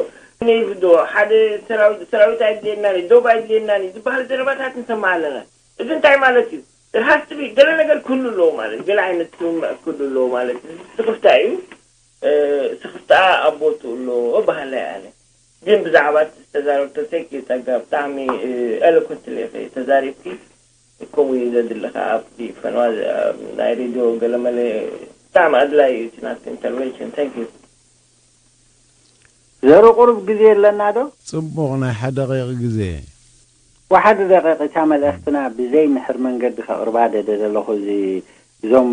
ኔቪ ዶ፣ ሓደ ሰራዊት ኣድልየና ዶ፣ ዶብ ኣድልየና ዶ ዝበሃል ዘረባታት ንሰማዕ ኣለና። እዚ እንታይ ማለት እዩ? There has to be ገለ ነገር ክህሉ ኣለዎ ማለት ገለ ዓይነት ስምምዕ ክህሉ ኣለዎ ማለት እዩ። ስኽፍታ እዩ። ስኽፍታ ኣብ ቦትኡ ኣሎ እበሃል ኣነ። ግን ብዛዕባ እቲ ዝተዛረብቶ thank you ጸጋ ብጣዕሚ eloquently ኢኺ ተዛሪብኪ። ከምኡ እዩ ዘድሊ ከኣ ኣብቲ ፈነዋ ናይ ሬድዮ ገለመለ ብጣዕሚ ኣድላይ እዩ እቲ ናትኪ intervention thank you። ዘሮ ቁሩብ ግዜ ኣለና ዶ? ጽቡቕ ናይ ሓደ ደቂቕ ግዜ። ወሓደ ደቂቕ እታ መልእኽትና ብዘይ ምሕር መንገዲ ከቕርባ ደደ ዘለኹ እዚ እዞም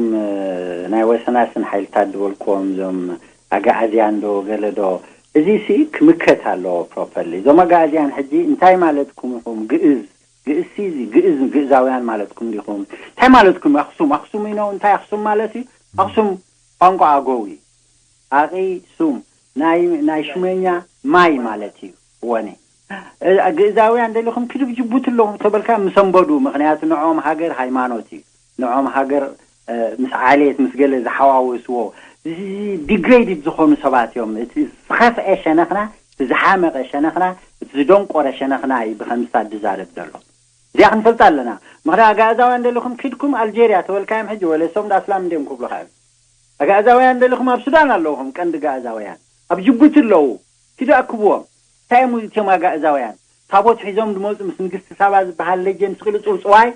ናይ ወሰናስን ሓይልታት ዝበልክዎም እዞም ኣጋኣዝያን ዶ ገለ ዶ እዚ ሲ ክምከት ኣለዎ properly። እዞም ኣጋኣዝያን ሕጂ እንታይ ማለትኩም ኢኹም? ግእዝ ግእሲ ግእዝ ግእዛውያን ማለትኩም ዲኹም? እንታይ ማለትኩም? ኣክሱም ኣክሱም ኢኖ እንታይ ኣክሱም ማለት እዩ? ኣክሱም ቋንቋ ኣገው እዩ። ኣቂ ሱም ናይ ናይ ሹመኛ ማይ ማለት እዩ። ወነ ግእዛውያን ደሊኹም ክድብ ጅቡቲ ኣለኹም ተበልካ ምሰንበዱ። ምክንያቱ ንዖም ሃገር ሃይማኖት እዩ። ንዖም ሃገር ምስ ዓሌት ምስ ገለ ዝሓዋወስዎ degraded ዝኾኑ ሰባት እዮም። እቲ ዝኸፍአ ሸነኽና፣ እቲ ዝሓመቐ ሸነኽና፣ እቲ ዝደንቆረ ሸነኽና እዩ ብኸምስታት ዝዛረብ ዘሎ። እዚኣ ክንፈልጣ ኣለና። ምክንያት ኣጋእዛውያን ደሊኹም ኪድኩም ኣልጀርያ ተበልካዮም ሕጂ ወለ እሶም ዳ ኣስላም እንዲዮም ክብሉኻ እዮም። ኣጋእዛውያን ደሊኹም ኣብ ሱዳን ኣለውኹም ቀንዲ ጋእዛውያን ኣብ ጅቡቲ ኣለዉ። ኪዱ ኣክብዎም። እንታይ እዮም እዚኦም ኣጋእዛውያን? ታቦት ሒዞም ዝመፁ ምስ ንግስቲ ሳባ ዝበሃል ሌጀንድ ስቅሉ ፅውፅዋይ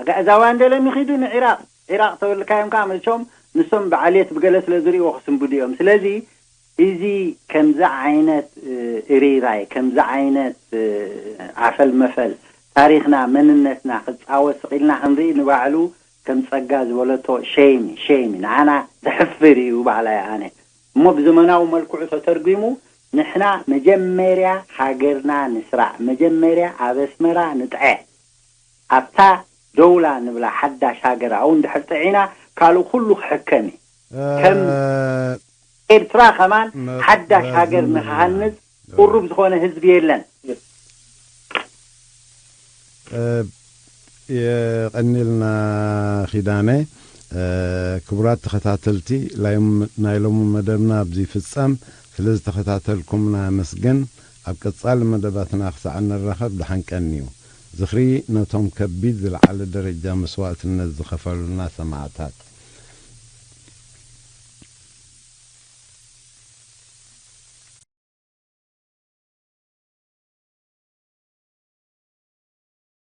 ኣጋእዛውያን ደሎም ይኺዱ ንዒራቅ። ዒራቅ ተበልካዮም ከዓ መቸም ንሶም ብዓልየት ብገለ ስለ ዝርእዎ ክስንብዱ እዮም። ስለዚ እዚ ከምዚ ዓይነት እሪራይ ከምዚ ዓይነት ዓፈል መፈል ታሪኽና መንነትና ክፃወት ስቕ ኢልና ክንርኢ ንባዕሉ ከም ፀጋ ዝበለቶ ሸይሚ ሸይሚ ንዓና ዘሕፍር እዩ በሃላይ ኣነ። እሞ ብዘመናዊ መልክዑ ተተርጒሙ ንሕና መጀመርያ ሃገርና ንስራዕ፣ መጀመርያ ኣብ ኣስመራ ንጥዐ፣ ኣብታ ደውላ ንብላ ሓዳሽ ሃገር ኣብኡ እንድሕር ጥዒና ካልእ ኩሉ ክሕከም እዩ። ከም ኤርትራ ከማን ሓዳሽ ሃገር ንክሃንጽ ቁሩብ ዝኾነ ህዝቢ የለን። የቐኒልና ኺዳነ። ክቡራት ተኸታተልቲ፣ ናይ ሎሚ መደብና ኣብዚ ይፍጸም። ስለ ዝተኸታተልኩምና ኣመስግን። ኣብ ቀጻሊ መደባትና ክሳዕ እንራኸብ ደሓን ቀንዩ። ዝኽሪ ነቶም ከቢድ ዝለዓለ ደረጃ መስዋእትነት ዝኸፈሉልና ሰማዕታት።